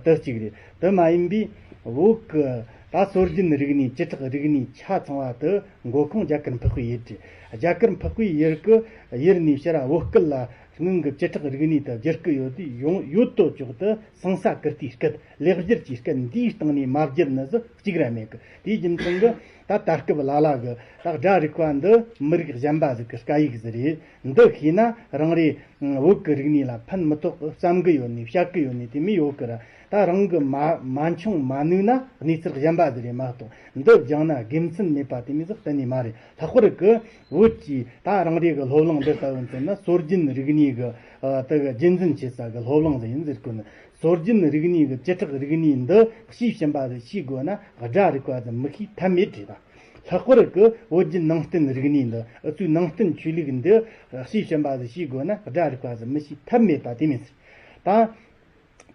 དེ་གཅིག་རེད། དེ་མ་ཡིན་པའི་བོད་ཀྱི་ད་སྲོལ་རྒྱུན་རིག་གནས་བྱེ་བྲག་རིག་གནས་ཆ་ཚང་བ་དེ་འགོ་ཁུངས་རྒྱ་གར་འཕགས་པའི་ཡུལ་རེད། རྒྱ་གར་འཕགས་པའི་ཡུལ་གྱི་ཡུལ་ནས་ཕྱིར་བོད་སྐད་ལ་སྔོན་གྱི་བྱེ་བྲག་རིག་གནས་དེ་བསྒྱུར་གི་ཡོད་དུས། ཡོང་ཡོད་དོ་ཅོག་ཏུ་ཟང་ས་ཀིརྟིའི་སྐད། ལེགས་སྒྱུར་གྱི་སྐད་འདིའི་སྟེང་ནས་མ་བསྒྱུར་ནི་ཟིག་གཅིག་ར་མེད་གི། དེའི་རྒྱུ་མཚན་གྱི་ད་ད་སྐབས་ལ་ལ་གི་ད་སྒྲ་རིག་པ་འདི་མི་རིགས་གཞན་པ་ཟིག་གི་སྐད་ཡིག་ཟིག་རེད། འདི་ཤེས་ན་རང་རེ་བོད་ཀྱི་རིག་གནས་ལ་ཕན་མི་ཐོགས་བསམ་གི་ཡོད་ནི། བཤད་གི་ཡོད་ནི་དེ་མོ་ཡོད་གི་ར། ད་རང་གི་མ་མ་འཆུང་མ་ནུས་ན་གནས་ཚུལ་གཞན་པ་ཟིག་རེད་མ་གཏོགས། འདི་སྦྱངས་ན་དགེ་མཚན་མེད་པ་དེ་མོ་ཟིག་གཏན་ནས་མ་རེད། ལྷག་པར་གི་བོད་ཀྱི་ད་རང་རེ་གི་སློབ་གླིང་འདི་ལྟ་བུ་མཚོན་ན། སྲོལ་རྒྱུན་རིག་གནས་གི་ཨ་དེ་གི་རྒྱུན་འཛིན་བྱེད་ས་གི་སློབ་གླིང་ཟིག་ཡིན་ཟེར་གོ་ནི། སྲོལ་རྒྱུན་རིག་གནས་གི་བྱེ་བྲག་རིག་གནས་འདི་ཤེས་བཞིན་པ་ཟིག་ཤེས་དགོས་ན། སྒྲ་རིག་པ་ཟིག་མི་ཤེས་ཐབས་མེད་རེད་ད། ལྷག་པར་གི་བོད་བརྒྱུད་ནང་བསྟན་རིག་གནས་འདི། ཨ་ཚོའི་ནང་བསྟན་ཆོས་ལུགས་འདི་ཤེས་བཞིན་པ་ཟིག་ཤེས་དགོས་ན། སྒྲ་རིག་པ་ཟིག་མི་ཤེས་ཐབས་མེད་པ་དེ་མིན་ཟེར། ད་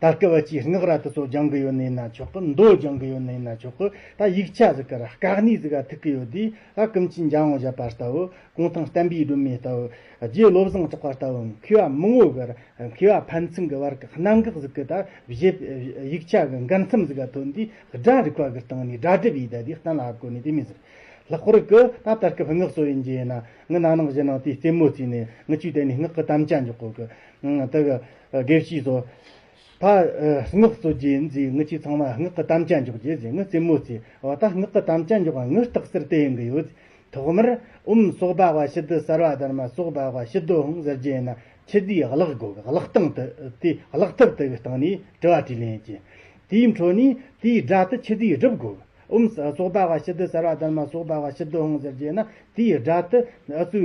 ད་སྐབས་ཅིག་སྔགས་ར་དེ་ཚོ་སྦྱང་གི་ཡོད་ནི་ཡིན་ན་ཆོག་གི། མདོ་སྦྱང་གི་ཡོད་ནི་ཡིན་ན་ཆོག་གི། ད་ཡིག་ཆ་ཟིག་གི་ར་དཀའ་གནད་ཟིག་ག་ཐུག་གི་ཡོད་དུས། ད་ཀུན་མཁྱེན་འཇམ་དབྱངས་བཞད་པ་ལྟ་བུ། གུང་ཐང་བསྟན་པའི་སྒྲོན་མེ་ལྟ་བུ། རྗེ་བློ་བཟང་གྲགས་པ་ལྟ་བུ། མཁས་པ་མང་བོ་གི་ར། མཁས་པ་ཕན་ཚུན་གྱི་བར་གྱི་གནད་འགག་ཟིག་གི་ད་བཞེད། ཡིག་ཆ་གི་འགན་འཚམ་ཟིག་ག་ཐོན་དུས། སྒྲ་རིག་པ་གི་སྟེང་ནས་སྒྲ་སྒྲུབ་ཡེ་ད་དེ་གཏན་ལ་ཕབ་གོ་ནི་དེ་མོ་ཟིག། ལྷག་པར་གི་ད་ད་སྐབས་སྔགས་སོགས་ཡིན་རྒྱུ་ཡིན་ན། ངི་ན་ནིང་གཞེས་ནིང་དེའི་རྩེད་མོ་རྩེས་ནས། ངི་ཆོས་དེ་ནས་སྔགས་ཀྱི་དམ་བཅའ་འཇོག་གོ་གི། ད་གི་དགེ་བཤེས་ཚོ། ད་སྔགས་རྩོད་རྒྱུ་ཡིན་ཟེར། ངི་ཆོས་ཚང་མ་སྔགས་ཀྱི་དམ་བཅའ་འཇོག་རྒྱུ་ཟེར། ངི་རྩེད་མོ་རྩེས། འོ་ད་སྔགས་ཀྱི་དམ་བཅའ་འཇོག་ག་ངི་རྟགས་གསལ་དེ་ཡིན་གི་ཡོད། ཐོག་མར་ཨོཾ་སྭ་བྷཱ་ཝ་ཤུདྡྷ་སརྦ་དྷརྨ་སྭ་བྷཱ་ཝ་ཤུདྡྷོ་ཧཾ་ཟེར་རྒྱུ་ཡིན་ན། ཆུ་ཚོད་གླགས་དགོས་གི། གླགས་སྟངས་དེ། དེ་གླགས་ཐབས་དེ་གི་སྟེང་ནས་དྲི་བ་དྲིས་ལན་བྱེད། དེའི་འཕྲོ་ནས་དེའི་སྒྲ་དེ་ཆུ་ཚོད་སྒྲུབ་དགོས་གི། ཨོཾ་སྭ་བྷཱ་ཝ་ཤུདྡྷ་སརྦ་དྷརྨ་སྭ་བྷཱ་ཝ་ཤུདྡྷོ་ཧཾ་ཟེར་རྒྱུ་ཡིན་ན། དེའི་སྒྲ་དེ་ཨ་ཙུ་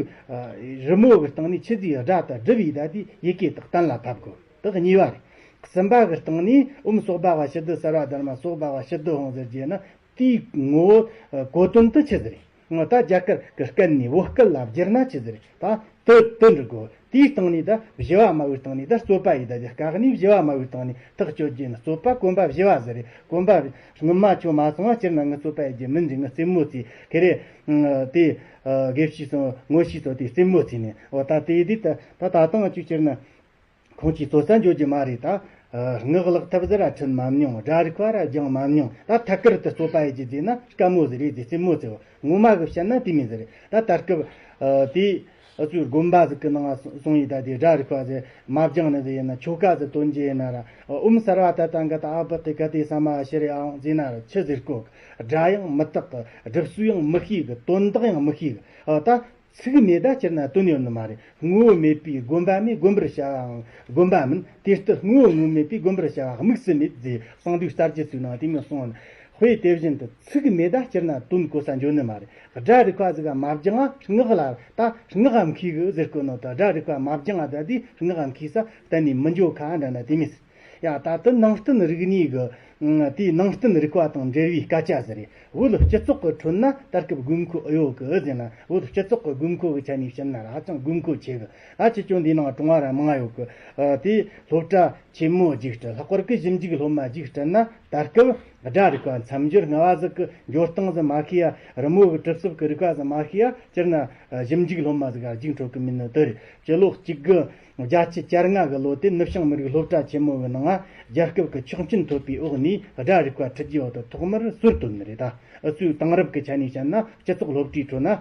རི་མོ་གི་སྟེང་ནས་ཆུ་ཚོད་སྒྲ་དེ་སྒྲུབ་ཡེ་ད་དེ་ཡི་གེ་དག་གཏན་ལ་ཕབ་དགོས། དེ་གཉིས་པ་རེད། གསུམ་པ་གི་སྟེང་ནས་ཨོཾ་སྭ་བྷཱ་ཝ་ཤུདྡྷ་སརྦ་དྷརྨ་སྭ་བྷཱ་ཝ་ཤུདྡྷོ་ཧཾ་ཟེར་རྒྱུ་ཡིན་ན། དེའི་ངོ་བོ་གོ་དོན་དེ་ཆི་ཟིག་རེད། ད་རྒྱ་གར་གི་སྐད་ནས་བོད་སྐད་ལ་བསྒྱུར་ན་ཆི་ཟིག་རེད། ད་དེ་དེ་འབྲི་དགོས། དེའི་སྟེང་ནས་ད་བཞི་བ་སྨྲ་བའི་སྟེང་ནས་ད་རྩོད་པ་ཡེ་ད་དེ། དཀའ་གནད་བཞི་བ་སྨྲ་བའི་སྟེང་ནས་ཐག་གཅོད་རྒྱུ་ཡིན་ན། རྩོད་པ་གོམ་པ་བཞི་བ་ཟིག་རེད། གོམ་པ་སྔོན་མ་ཁྱོད་མ་སོང་བ་སྤྱིར་ན་ངི་རྩོད་པ་ཡེ་རྒྱུ་མིན་ཟེར། ངི་རྩེད་མོ་རྩེས་གི་རེད། དེ་དགེ་བཤེས་སོང་ངོ་ཤེས་སོང་དེ་རྩེད་མོ་རྩེས་ནས། འོ་ད་དེ་དེ་ད་ད་ད་དུང་ཅིག་སྤྱིར་ན། ཁོང་ཚོས་རྩོད་ས་འཇོག་རྒྱུ་མ་རེད་ད། ཨ། སྔགས་ཀླག་ཐབས་ཟིག་ར་ཁྲིད་མ་མྱོང་། སྒྲ་རིག་པ་ར་སྦྱངས་མ་མྱོང་། ད་ཐད་ཀར་དུ་རྩོད་པ་ཡེ་རྒྱུ་ཟེར་ན་དཀའ་མོ་ཟིག་རེད་ཟེར། རྩེད་མོ་རྩེ་བ། ངོ་མ་གི་བཤད་ན་དེ་མོ་ཟིག་རེད། ད་ད་སྐབས་ཨ་དེ་ཨ་ཚོའི་དགོན་པ་ཟིག་གི་ནང་སོང་ཡེ་ད་དེ་སྒྲ་རིག་པ་ཟིག་མ་སྦྱངས་ནི་ཟིག་ཡིན་ན། ཆོ་ག་ཟིག་འདོན་རྒྱུ་ཡིན་ན་ར། ཨོཾ་སརྦ་ཏ་ཏང་ག་ཏ་ཨ་བྷ་ཏི་ཀ་ཏེ་ས་མ་ཤྲི་ཡ་ཨང་ཟེར་ན་ར་ཆི་ཟེར་གོ། སྒྲ་ཡང་མི་རྟག་གི། སྒྲུབ་སྲོལ་ཡང་མི་ཤེས་གི། དོན་དག་ཡང་མི་ཤེས་གི། ཨ་ད། ཚིག་མེད་ད་སྤྱིར་ན་དོན་ཡོད་ནི་མ་རེད། དངོས་པོ་མེད་པའི་དགོན་པ་མེད། དགོན་པར་བྱ་བའང་དགོན་པ་མིན། དེ་ལྟར་དངོས་པོ་དངོས་མེད་པའི་དགོན་པར་བྱ་བ་དམིགས་སུ་མེད་ཟེར། གསང་འདུས་གསར་བརྗེ་ཚོའི་ནང་དེ་མོ་གསུངས། དཔེ་དེ་བཞིན་དུ་ཚིག་མེད་ད་སྤྱིར་ན་དོན་གོ་ས་འཇོག་ནི་མ་རེད། སྒྲ་རིག་པ་ཟིག་ག་མ་སྦྱངས་ང་སྔགས་ལ་ད་སྔགས་ཨ་མཁས་གི་ཟེར་གོ་ནོ་ད། སྒྲ་རིག་པ་མ་སྦྱངས་ང་ད་དེ་སྔགས་ཨ་མཁས་ས་གཏན་ནས་མི་འཇོག་ཁ་འདྲ་ན་དེ་མོ་ཟིག། ཡ་ད་དེ་ནང་བསྟན་རིག་གནས་གི། ཨང་། དེའི་ནང་བསྟན་རིག་པ་དང་འབྲེལ་བའི་སྐད་ཆ་ཟིག་རེད། བོད་སྤྱི་ཚོགས་ཀྱི་ཁྲོད་ན་ད་སྐབས་དགོས་མཁོ་ཨེ་ཡོད་གི་ཟེར་ན། བོད་སྤྱི་ཚོགས་ཀྱི་དགོས་མཁོ་གི་ཆ་ནས་བཤད་ན་ར་ཧ་ཅང་དགོས་མཁོ་ཆེ་གི། ད་ཁྱེད་ཆོ་འདི་ནང་གྲོང་བ་ར་མང་ང་ཡོད་གི། ཨ། དེ་སློབ་གྲྭ་ཆེན་མོ་རྒྱུགས་སྤྲད། ལྷག་པར་གི་ཞིབ་འཇུག་སློབ་མ་རྒྱུགས་སྤྲད་ན། ད་སྐབས་སྒྲ་རིག་པ་མཚམས་སྦྱོར་ལྔ་བ་ཟིག་གི་འཇོག་སྟངས་ཟིག་མ་ཤེས་ཡ། རི་མོ་གི་གྲུབ་ཚུལ་གི་རིག་པ་ཟིག་མ་ཤེས་ཡ། སྤྱིར་ན་ཞིབ་འཇུག་སློབ་མ་ཟིག་ག་རྒྱུགས་འཕྲོད་གི་མིན་ནི་དེ་རེད། སྤྱི་ལོ་གཅིག་དགུ་བརྒྱད་ཅུ་གྱ་ལྔ་གི་ལོ་དེ་ནུབ་བྱང་མི་རིགས་སློབ་གྲྭ་ཆེན་མོ་གི་ནང་ང་རྒྱལ་ཁབ་ཀྱི་ཆོག་མཆན་ཐོབ་པའི་འོག་ནས་སྒྲ་རིག་པ་ཁྲིད་རྒྱུའི་འོག་ཏུ་ཐོག་མར་སྲོལ་བཏོད་ནི་རེད། ད་ཨུ་ཚོའི་དེང་རབས་ཀྱི་ཆ་ནས་བཤད་ན་སྤྱི་ཚོགས་སློབ་གྲྭའི་ཁྲོད་ན།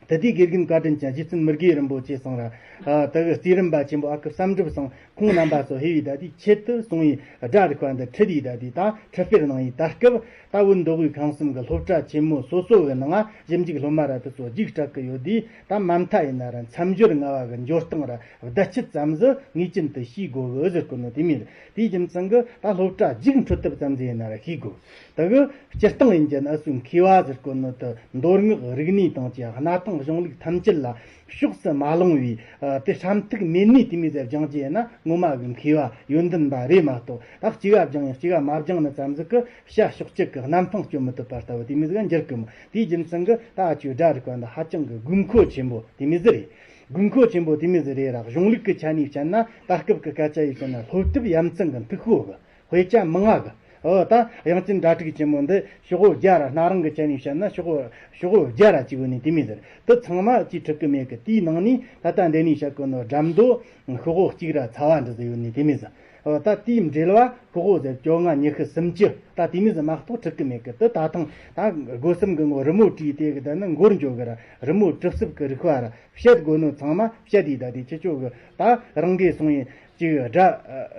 དེ་དུས་དགེ་རྒན་བཀའ་དྲིན་ཅན་རྗེ་བཙུན་མི་དགེ་རིན་པོ་ཆེ་ཚང་ར། ཨ། དེ་གི་རྩེ་རིམ་པ་ཆེན་པོ་ཨ་ཁུ་བསམ་གྲུབ་ཚང་ཁོང་རྣམ་པ་ཚོ་ཕེབས་ཡེ་ད་དེ་ཆེད་དུ་སོང་ཡེ་སྒྲ་རིག་པ་འདི་ཁྲིད་ཡེ་ད་དེ་ད་ཁྲིད་སྤེལ་གནང་ཡེ། ད་སྐབས་ད་བོད་མདོ་དབུས་ཁམས་གསུམ་གི་སློབ་གྲྭ་ཆེན་མོ་སོ་སོ་གི་ནང་ང་ཞིབ་འཇུག་སློབ་མ་ར་དེ་ཚོ་རྒྱུགས་སྤྲད་གི་ཡོད་དུས། ད་མ་མཐའ་ཡིན་ན་ར་མཚམས་སྦྱོར་ལྔ་བ་གི་འཇོག་སྟངས་ར་བརྡ་ཆད་ཙམ་ཟིག་ངེས་ཅན་དུ་ཤེས་དགོས་གི་ཟེར་གོ་ནོ་དེ་མོ་རེད། དེའི་རྒྱུ་མཚན་གི་ད་སློབ་གྲྭ་རྒྱུགས་འཕྲོད་ཐབས་ཙམ་ཟིག་ཡིན་ན་ར་ཤེས་དགོས། དེ་གི་སྤྱིར་བཏང་ཡིན་རྒྱུ་ན་ཨུ་ཚོའི་མཁས་པ་ཟེར་གོ་ནོ་དེ་མདོ་སྔགས་རིག་གནས་དང་བཅས་གནའ་དེང་གཞུང་ལུགས་ཐམས་ཅད་ལ་ཕྱོགས་སུ་མ་ལྷུང་བའི། ཨ། དེ་ཧྲ་ཐིག་མེད་ནི་དེ་མོ་ཟིག་སྦྱང་རྒྱུ་ཡིན་ན་ངོ་མ་གི་མཁས་པ་ཡོན་ཏན་པ་རེད་མ་གཏོགས། ད་གཅིག་ག་སྦྱངས་ཡང་གཅིག་ག་མ་སྦྱངས་ནི་ཙམ་ཟིག་གི་བྱ་ཕྱོགས་གཅིག་གི་གནམ་འཕང་སྐྱོད་མི་ཐུབ་པ་ལྟ་བུ་དེ་མོ་ཟིག་ག་འགྱུར་གི་མོ། དེའི་རྒྱུ་མཚན་གི་ད་ཨ་ཆོའི་སྒྲ་རིག་པ་འདི་ཧ་ཅང་གི་དགོས་མཁོ་ཆེན་པོ་དེ་མོ་ཟིག་རེད། དགོས་མཁོ་ཆེན་པོ་དེ་མོ་ཟིག་རེད་ར། གཞུང་ལུགས་ཀྱི་ཆ་ནས་བཤད་ན། ད་སྐབས་ཀྱི་སྐད་ཆ་ཡིས་བཤད་ན་སློབ་དེབ་ཡ་མཚན་གི་མཐུག་ཤོས་གི། དཔེ་ཆ་མང་ང་གི། ཨོ་ད་དབྱངས་ཅན་སྒྲ་དྲུག་ཆེན་མོ་འདི་ཤོག་བུ་བརྒྱ་ར། སྣ་རིང་གི་ཆ་ནས་བཤད་ན་ཤོག་བུ་ཤོག་བུ་བརྒྱ་ར་གཅིག་ཡོད་ནི་དེ་མོ་ཟིག་རེད། དེ་ཚང་མ་ཅིག་ཁྲིད་གི་མེད་གི། དེའི་ནང་ནས་ད་ལྟ་འདི་ནས་བཤད་གོ་ནོ་སྒྲ་མདོ་ཤོག་བུ་གཅིག་ར་ཚ་བ་འདྲ་ཟིག་ཡོད་ནི་དེ་མོ་ཟིག། ཨོ་ད་དེའི་འགྲེལ་བ་ཤོག་བུ་ཟེར་བཅོ་ལྔ་ཉི་ཤུ་སུམ་ཅུ། ད་དེ་མོ་ཟིག་མ་གཏོགས་ཁྲིད་གི་མེད་གི། དེ་ད་ཐེངས་ད་སྒོ་གསུམ་གི་ངོ་རི་མོ་བྲིས་དེ་གི་ད་ནི་འགོར་འགྱོ་གི་ར། རི་མོ་གྲུབ་ཚུལ་གི་རིག་པ་ར་བཤད་དགོས་ནོ་ཚང་མ་བཤད་དེ། ད་དེ་ཁྱེད་ཆོ་གི་ད་རང་གིས་སོང་ཡིན་ཅིག་སྒྲ་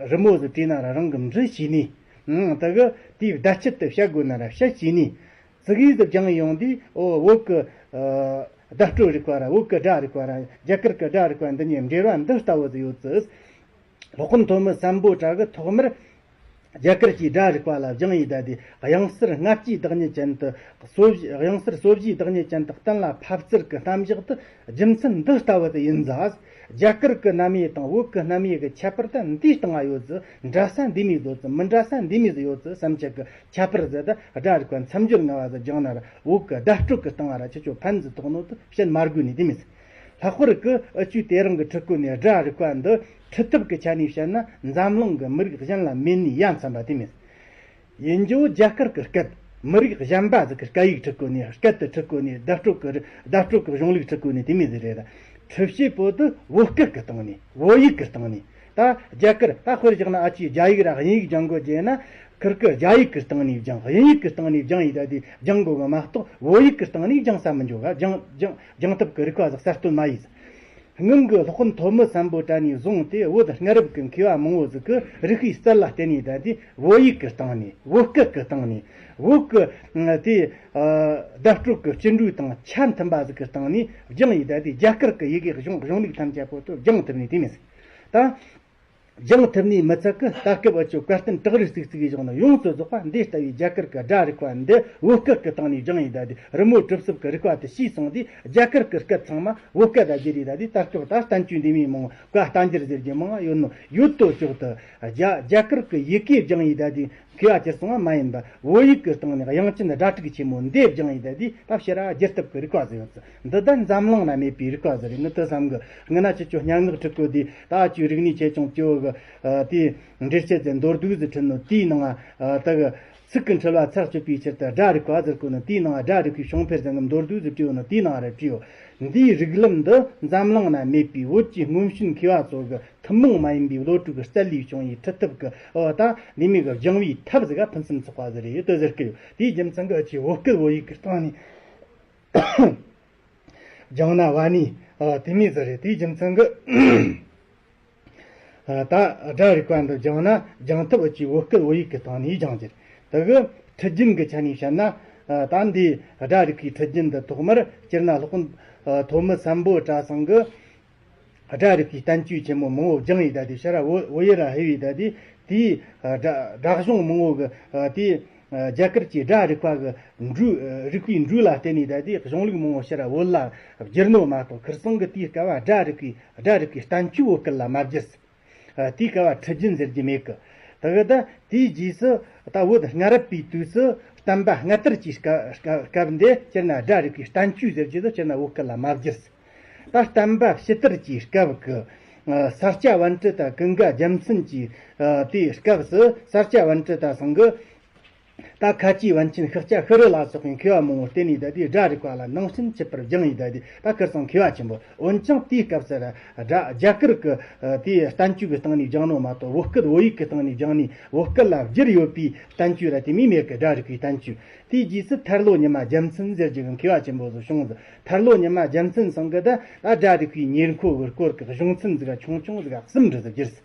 རི་མོ་ཟིག་བྲིས་ན་ར་རང་གིས་འབྲི་ཤེས་ནི། ཨང་། དེ་གི་དེའི་བརྡ་ཆད་དེ་བཤད་དགོས་ན་ར་བཤད་ཤེས་ནི། ཙི་གེ་ཟིག་སྦྱངས་ཡོང་དུས། ཨོ་བོད་གི་ཨ་བརྡ་སྤྲོད་རིག་པ་ར་བོད་གི་སྒྲ་རིག་པ་ར་རྒྱ་གར་གི་སྒྲ་རིག་པ་འདི་གཉིས་འབྲེལ་བ་འདི་ལྟ་བུ་ཟིག་ཡོད་ཙི། སློབ་དཔོན་ཐོན་མི་སམ་བྷོ་ཊ་གིས་ཐོག་མར་རྒྱ་གར་གྱི་སྒྲ་རིག་པ་ལ་སྦྱངས་ཡེ་ད་དེ། དབྱངས་གསལ་ལྔ་བཅུའི་བདག་ཉིད་ཅན་དུ་སོ་བཞི། དབྱངས་གསལ་སོ་བཞིའི་བདག་ཉིད་ཅན་དུ་གཏན་ལ་ཕབ་ཚུལ་གྱི་རྣམ་གཞག་དེ་རྒྱུ་མཚན་འདི་ལྟ་བུ་དེ་ཡིན་ཙང་། རྒྱ་གར་གྱི་རྣམ་དབྱེ་དང་བོད་ཀྱི་རྣམ་དབྱེ་གི་ཁྱད་པར་དེ་འདིའི་སྟེང་ང་ཡོད་ཙི། འདྲ་ས་འདི་མོ་ཟིག་ཡོད་ཙི། མི་འདྲ་ས་འདི་མོ་ཟིག་ཡོད་ཙི་བསམ་ཆེད་ཀྱི་ཁྱད་པར་ཟིག་དེ་སྒྲ་རིག་པ་མཚམས་སྦྱོར་ལྔ་བ་ཟིག་སྦྱངས་ན་ར་བོད་ཀྱི་བརྡ་སྤྲོད་ཀྱི་སྟེང་ང་ར་ཁྱེད་ཆོ་ཕན་ཟིག་ཐོགས་ནོ་དེ་བཤད་མ་དགོས་ནི་དེ་མོ་ཟིག། ལྷག་པར་གི་ཨ་ཆོས་དེ་རིང་གི་ཁྲིད་གོ་ནས་སྒྲ་རིག་པ་འདི་ ཁྲིད་ཐབས་ཀྱི་ཆ་ནས་བཤད་ན་འཛམ་གླིང་གི་མི་རིགས་གཞན་ལ་མེད་ནི་ཡ་མཚན་པ་དེ་མིན། ཡིན་རྒྱུ་རྒྱ་གར་གྱི་སྐད། མི་རིགས་གཞན་པ་ཟིག་གིས་སྐད་ཡིག་ཁྲིད་གོ་ནས། སྐད་དེ་ཁྲིད་གོ་ནས། བརྡ་སྤྲོད་ཀྱི་རི་བརྡ་སྤྲོད་ཀྱི་གཞུང་ལུགས་ཁྲིད་གོ་ནས་དེ་མོ་ཟིག་རེད། ཁྲིད་བྱེད་པོ་དེ་བོད་སྐད་ཀྱི་སྟེང་ནས། བོད་ཡིག་གི་སྟེང་ནས། ད་རྒྱ་གར་ད་དཔེར་བཞག་ན། ཨ་ཅེ་རྒྱ་ཡིག་ར་དབྱིན་ཡིག་སྦྱང་དགོས་རྒྱུ་ན། ཁིར་གིས་རྒྱ་ཡིག་གི་སྟེང་ནས་སྦྱང་། དབྱིན་ཡིག་གི་སྟེང་ནས་སྦྱང་ཡིན་ད་དེ་སྦྱང་དགོས་གི་མ་གཏོགས། བོད་ཡིག་གི་སྟེང་ནས་སྦྱང་ས་མི་འཇོག་ག་སྦྱང་སྦྱང་སྦྱང་ཐབས་ཀྱི་རིག་པ་ཟིག་གསར་གཏོད་མ་ཡིན། སྔོན་གྱི་སློབ་དཔོན་ཐོན་མི་སམ་བྷོ་ཊ་ནས་བཟུང་སྟེ། བོད་སྔ་རབས་ཀྱི་མཁས་པ་མང་བོ་ཟིག་གིས་རིག་པའི་རྩལ་ལ་བརྟེན་ནས་ད་དེ་བོད་ཡིག་གི་སྟེང་ནས། བོད་སྐད་ཀྱི་སྟེང་ནས། བོད་ཀྱི་དེ་བརྡ་སྤྲོད་ཀྱི་སྤྱི་འགྲོས་དང་ཆ་མཐུན་པ་ཟིག་གི་སྟེང་ནས་སྦྱངས་ཡིན་ད་དེ། རྒྱ་གར་གྱི་ཡི་གེ་གཞུང་གཞུང་ལུགས་ཐམས་ཅད་པོ་དེ་སྦྱང་ཐུབ་ནི་དེ་མིན་ཟིག་ད། སྦྱང་ཐུབ་ནི་མི་ཚད་ཀི། ད་སྐབས་འུ་ཆོ་བཀའ་བསྟན་བྲག་རི་རྩིག་རྩིག་གི་གཞུང་ནས་ཡོངས་སུ་རྫོགས་པ་འདི་ལྟ་བུའི་རྒྱ་གར་གྱི་སྒྲ་རིག་པ་འདི་བོད་སྐད་ཀྱི་སྟེང་ནས་སྦྱངས་ཡིན་ད་དེ། རི་མོ་གྲུབ་གསུབ་ཀྱི་རིག་པ་དེ་ཤེས་སོང་དུས། རྒྱ་གར་གྱི་སྐད་ཚང་མ་བོད་སྐད་ལ་བསྒྱུར་ཡིན་ད་དེ། ད་སྐབས་ད་བསྟན་བཅོས་འདི་མོ་མང་བོ། བཀའ་བསྟན་འགྱུར་ཟེར་གྱི་མང་བ་ཡོད་ནོ། ཡོད་དོ་ཅོག་ཏུ་རྒྱ་རྒྱ་གར་གྱི་ཡི་གེ་སྦྱངས་ཡིན་ད་དེ། མཁས་པ་ཁྱེར་སོང་བ་མ་ཡིན་པ། བོད་ཡིག་གི་སྟེང་ནས་དབྱངས་ཅན་སྒྲ་དྲུག་ཆེན་མོ་འདི་སྦྱངས་ཡིན་ད་དེ། ད་ཕྱིར་ར་བསྒྱུར་ཐབས་ཀྱི་རིག་པ་ཟིག་ཡོད་ཚུལ་འདི། ད་འཛམ་གླིང་ན་མེད་པའི་རིག་པ་ཟིག་རེད་ནི་དེ་བསམ་གི། སྔ་ན་ཁྱེད་ཆོ་སྙན་ངག་ཁྲིད་གོ་དུས། ད་ཨ་ཅོའི་རིག་གནས་ཆེ་ཆུང་སྐྱོ་གི་དེའི་འགྲེལ་བཤད་ཀྱི་མདོར་བསྡུས་ཟིག་ཁྲིད་ནོ། དེའི་ནང་ད་གི་ཚིག་གི་འཁྲུལ་བ་ཚར་གཅོད་པའི་ཕྱིར་དུ་སྒྲ་རིག་པ་ཟེར་གོ་ནོ། དེའི་ནང་སྒྲ་རིག་པའི་བྱུང་འཕེལ་ཟེར་གི་མདོར་བསྡུས་ཟིག་བྲིས་ཡོད་ནོ། དེའི་ནང་ར་བྲིས་ཡོད། འདིའི་རིགས་ལམ་འདི་འཛམ་གླིང་ན་མེད་པའི་བོད་ཀྱི་སྔོན་བྱོན་མཁས་པ་ཚོ་གི་ཐུན་མོང་མ་ཡིན་པའི་བློ་གྲོས་ཀྱི་རྩལ་ལས་བྱུང་བའི་ཁྲིད་ཐབས་ཀྱི། འོ་ད་འདི་མོ་གི་སྦྱང་བའི་ཐབས་ཟིག་ག་ཕུན་སུམ་ཚོགས་པ་ཟིག་རེད་དེ་ཟེར་གི་ཡོད། དེའི་རྒྱུ་མཚན་གྱིས་ཨ་ཅེ་བོད་སྐད་བོད་ཡིག་གི་སྟེང་ནས་སྦྱངས་ན་བ་ནི་དེ་མོ་ཟིག་རེད། དེའི་རྒྱུ་མཚན་གྱིས་ད་སྒྲ་རིག་པ་འདི་སྦྱངས་ན་སྦྱང་ཐབས་ཨ་ཅེ་བོད་སྐད་བོད་ཡིག་གི་སྟེང་ནས་སྦྱང་རྒྱུ་རེད། དེ་གི་ཁྲིད་རྒྱུན་གྱི་ཆ་ནས་བཤད་ན། ད་འདི་སྒྲ་རིག་པའི་ཁྲིད་རྒྱུན་འདི་ཐོག་མར་སྤྱིར་ན་སློབ་དཔོན་ཐོན་མི་སམ་བྷོ་ཊ་ཚང་གིས་སྒྲ་རིག་པའི་བསྟན་བཅོས་ཆེན་མོ་མང་བོ་སྦྱངས་ཡིན་ད་དེ། ཕྱིར་ར་བོད་བོད་ཡུལ་ར་ལྷོད་ཡིན་ད་དེ། དེའི་སྒྲ་སྒྲ་གཞུང་མང་བོ་གི་དེའི་རྒྱ་གར་གྱི་སྒྲ་རིག་པ་གི་འགྲོས། རིག་པའི་འགྲོས་ལ་བརྟེན་ནས་ད་དེ་གཞུང་ལུགས་མང་བོ་ཕྱིར་ར་བོད་ལ་བསྒྱུར་ནོ་མ་གཏོགས། ཁིར་ཚང་གིས་དེའི་སྐབས་སྒྲ་རིག་པའི་སྒྲ་རིག་པའི་བསྟན་བཅོས་བོད་སྐད་ལ་མ་བསྒྱུར། དེའི་སྐབས་ཁྲིད་རྒྱུན་ཟེར་རྒྱུ་མེད་གི། དེ་གི་ད་དེའི་རྗེས་སུ་ད་བོད་སྔ་རབས་པའི་དུས་སུ་བསྟན་པ་སྔ་དར་གྱི་སྐབས་སྐབས་འདི་སྤྱིར་ན་སྒྲ་རིག་པའི་བསྟན་བཅོས་ཟེར་རྒྱུ་དེ་སྤྱིར་ན་བོད་སྐད་ལ་མ་བསྒྱུར། ད་བསྟན་པ་ཕྱི་དར་གྱི་སྐབས་ཀྱི་ས་སྐྱ་པཎྜི་ཏ་ཀུན་དགའ་རྒྱལ་མཚན་གྱི་དེའི་སྐབས་སུ་ས་སྐྱ་པཎྜི་ཏ་ཚང་གིས་ད་ཁ་ཆེའི་པཎ་ཆེན་ཤཱཀྱ་ཤྲཱི་ལ་སོགས་པའི་མཁས་པ་མང་བོ་བསྟེན་ནས་ད་དེའི་སྒྲ་རིག་པ་ལ་ནང་བྱན་ཆུད་པར་སྦྱངས་ཡིན་ད་དེ། ད་ཁིར་ཚང་མཁས་པ་ཆེན་པོ། འོན་ཀྱང་དེའི་སྐབས་སུ་ར་སྒྲ་རྒྱ་གར་གྱི་དེའི་བསྟན་བཅོས་ཀྱི་སྟེང་ནས་སྦྱངས་ནོ་མ་གཏོགས། བོད་སྐད་བོད་ཡིག་གི་སྟེང་ནས་སྦྱངས་ནས་བོད་སྐད་ལ་བསྒྱུར་ཡོད་པའི་བསྟན་བཅོས་ར་དེ་མོ་མེད་གི། སྒྲ་རིག་པའི་བསྟན་བཅོས། དེའི་རྗེས་སུ་ཐར་ལོ་ཉི་མ་རྒྱལ་མཚན་ཟེར་རྒྱུ་གི་མཁས་པ་ཆེན་པོ་ཟིག་བྱུང་ཟིག་ཐར་ལོ་ཉི་མ་རྒྱལ་མཚན་ཚང་གིས་ད་ད་སྒྲ་རིག་པའི་ཉེར་མཁོ་གི་སྐོར་གྱི་གཞུང་ཚན་ཟིག་ཆུང་ཆུང་ཟིག་གསུམ་འབྲི་ཟིག་བསྒྱུར་ཟིག་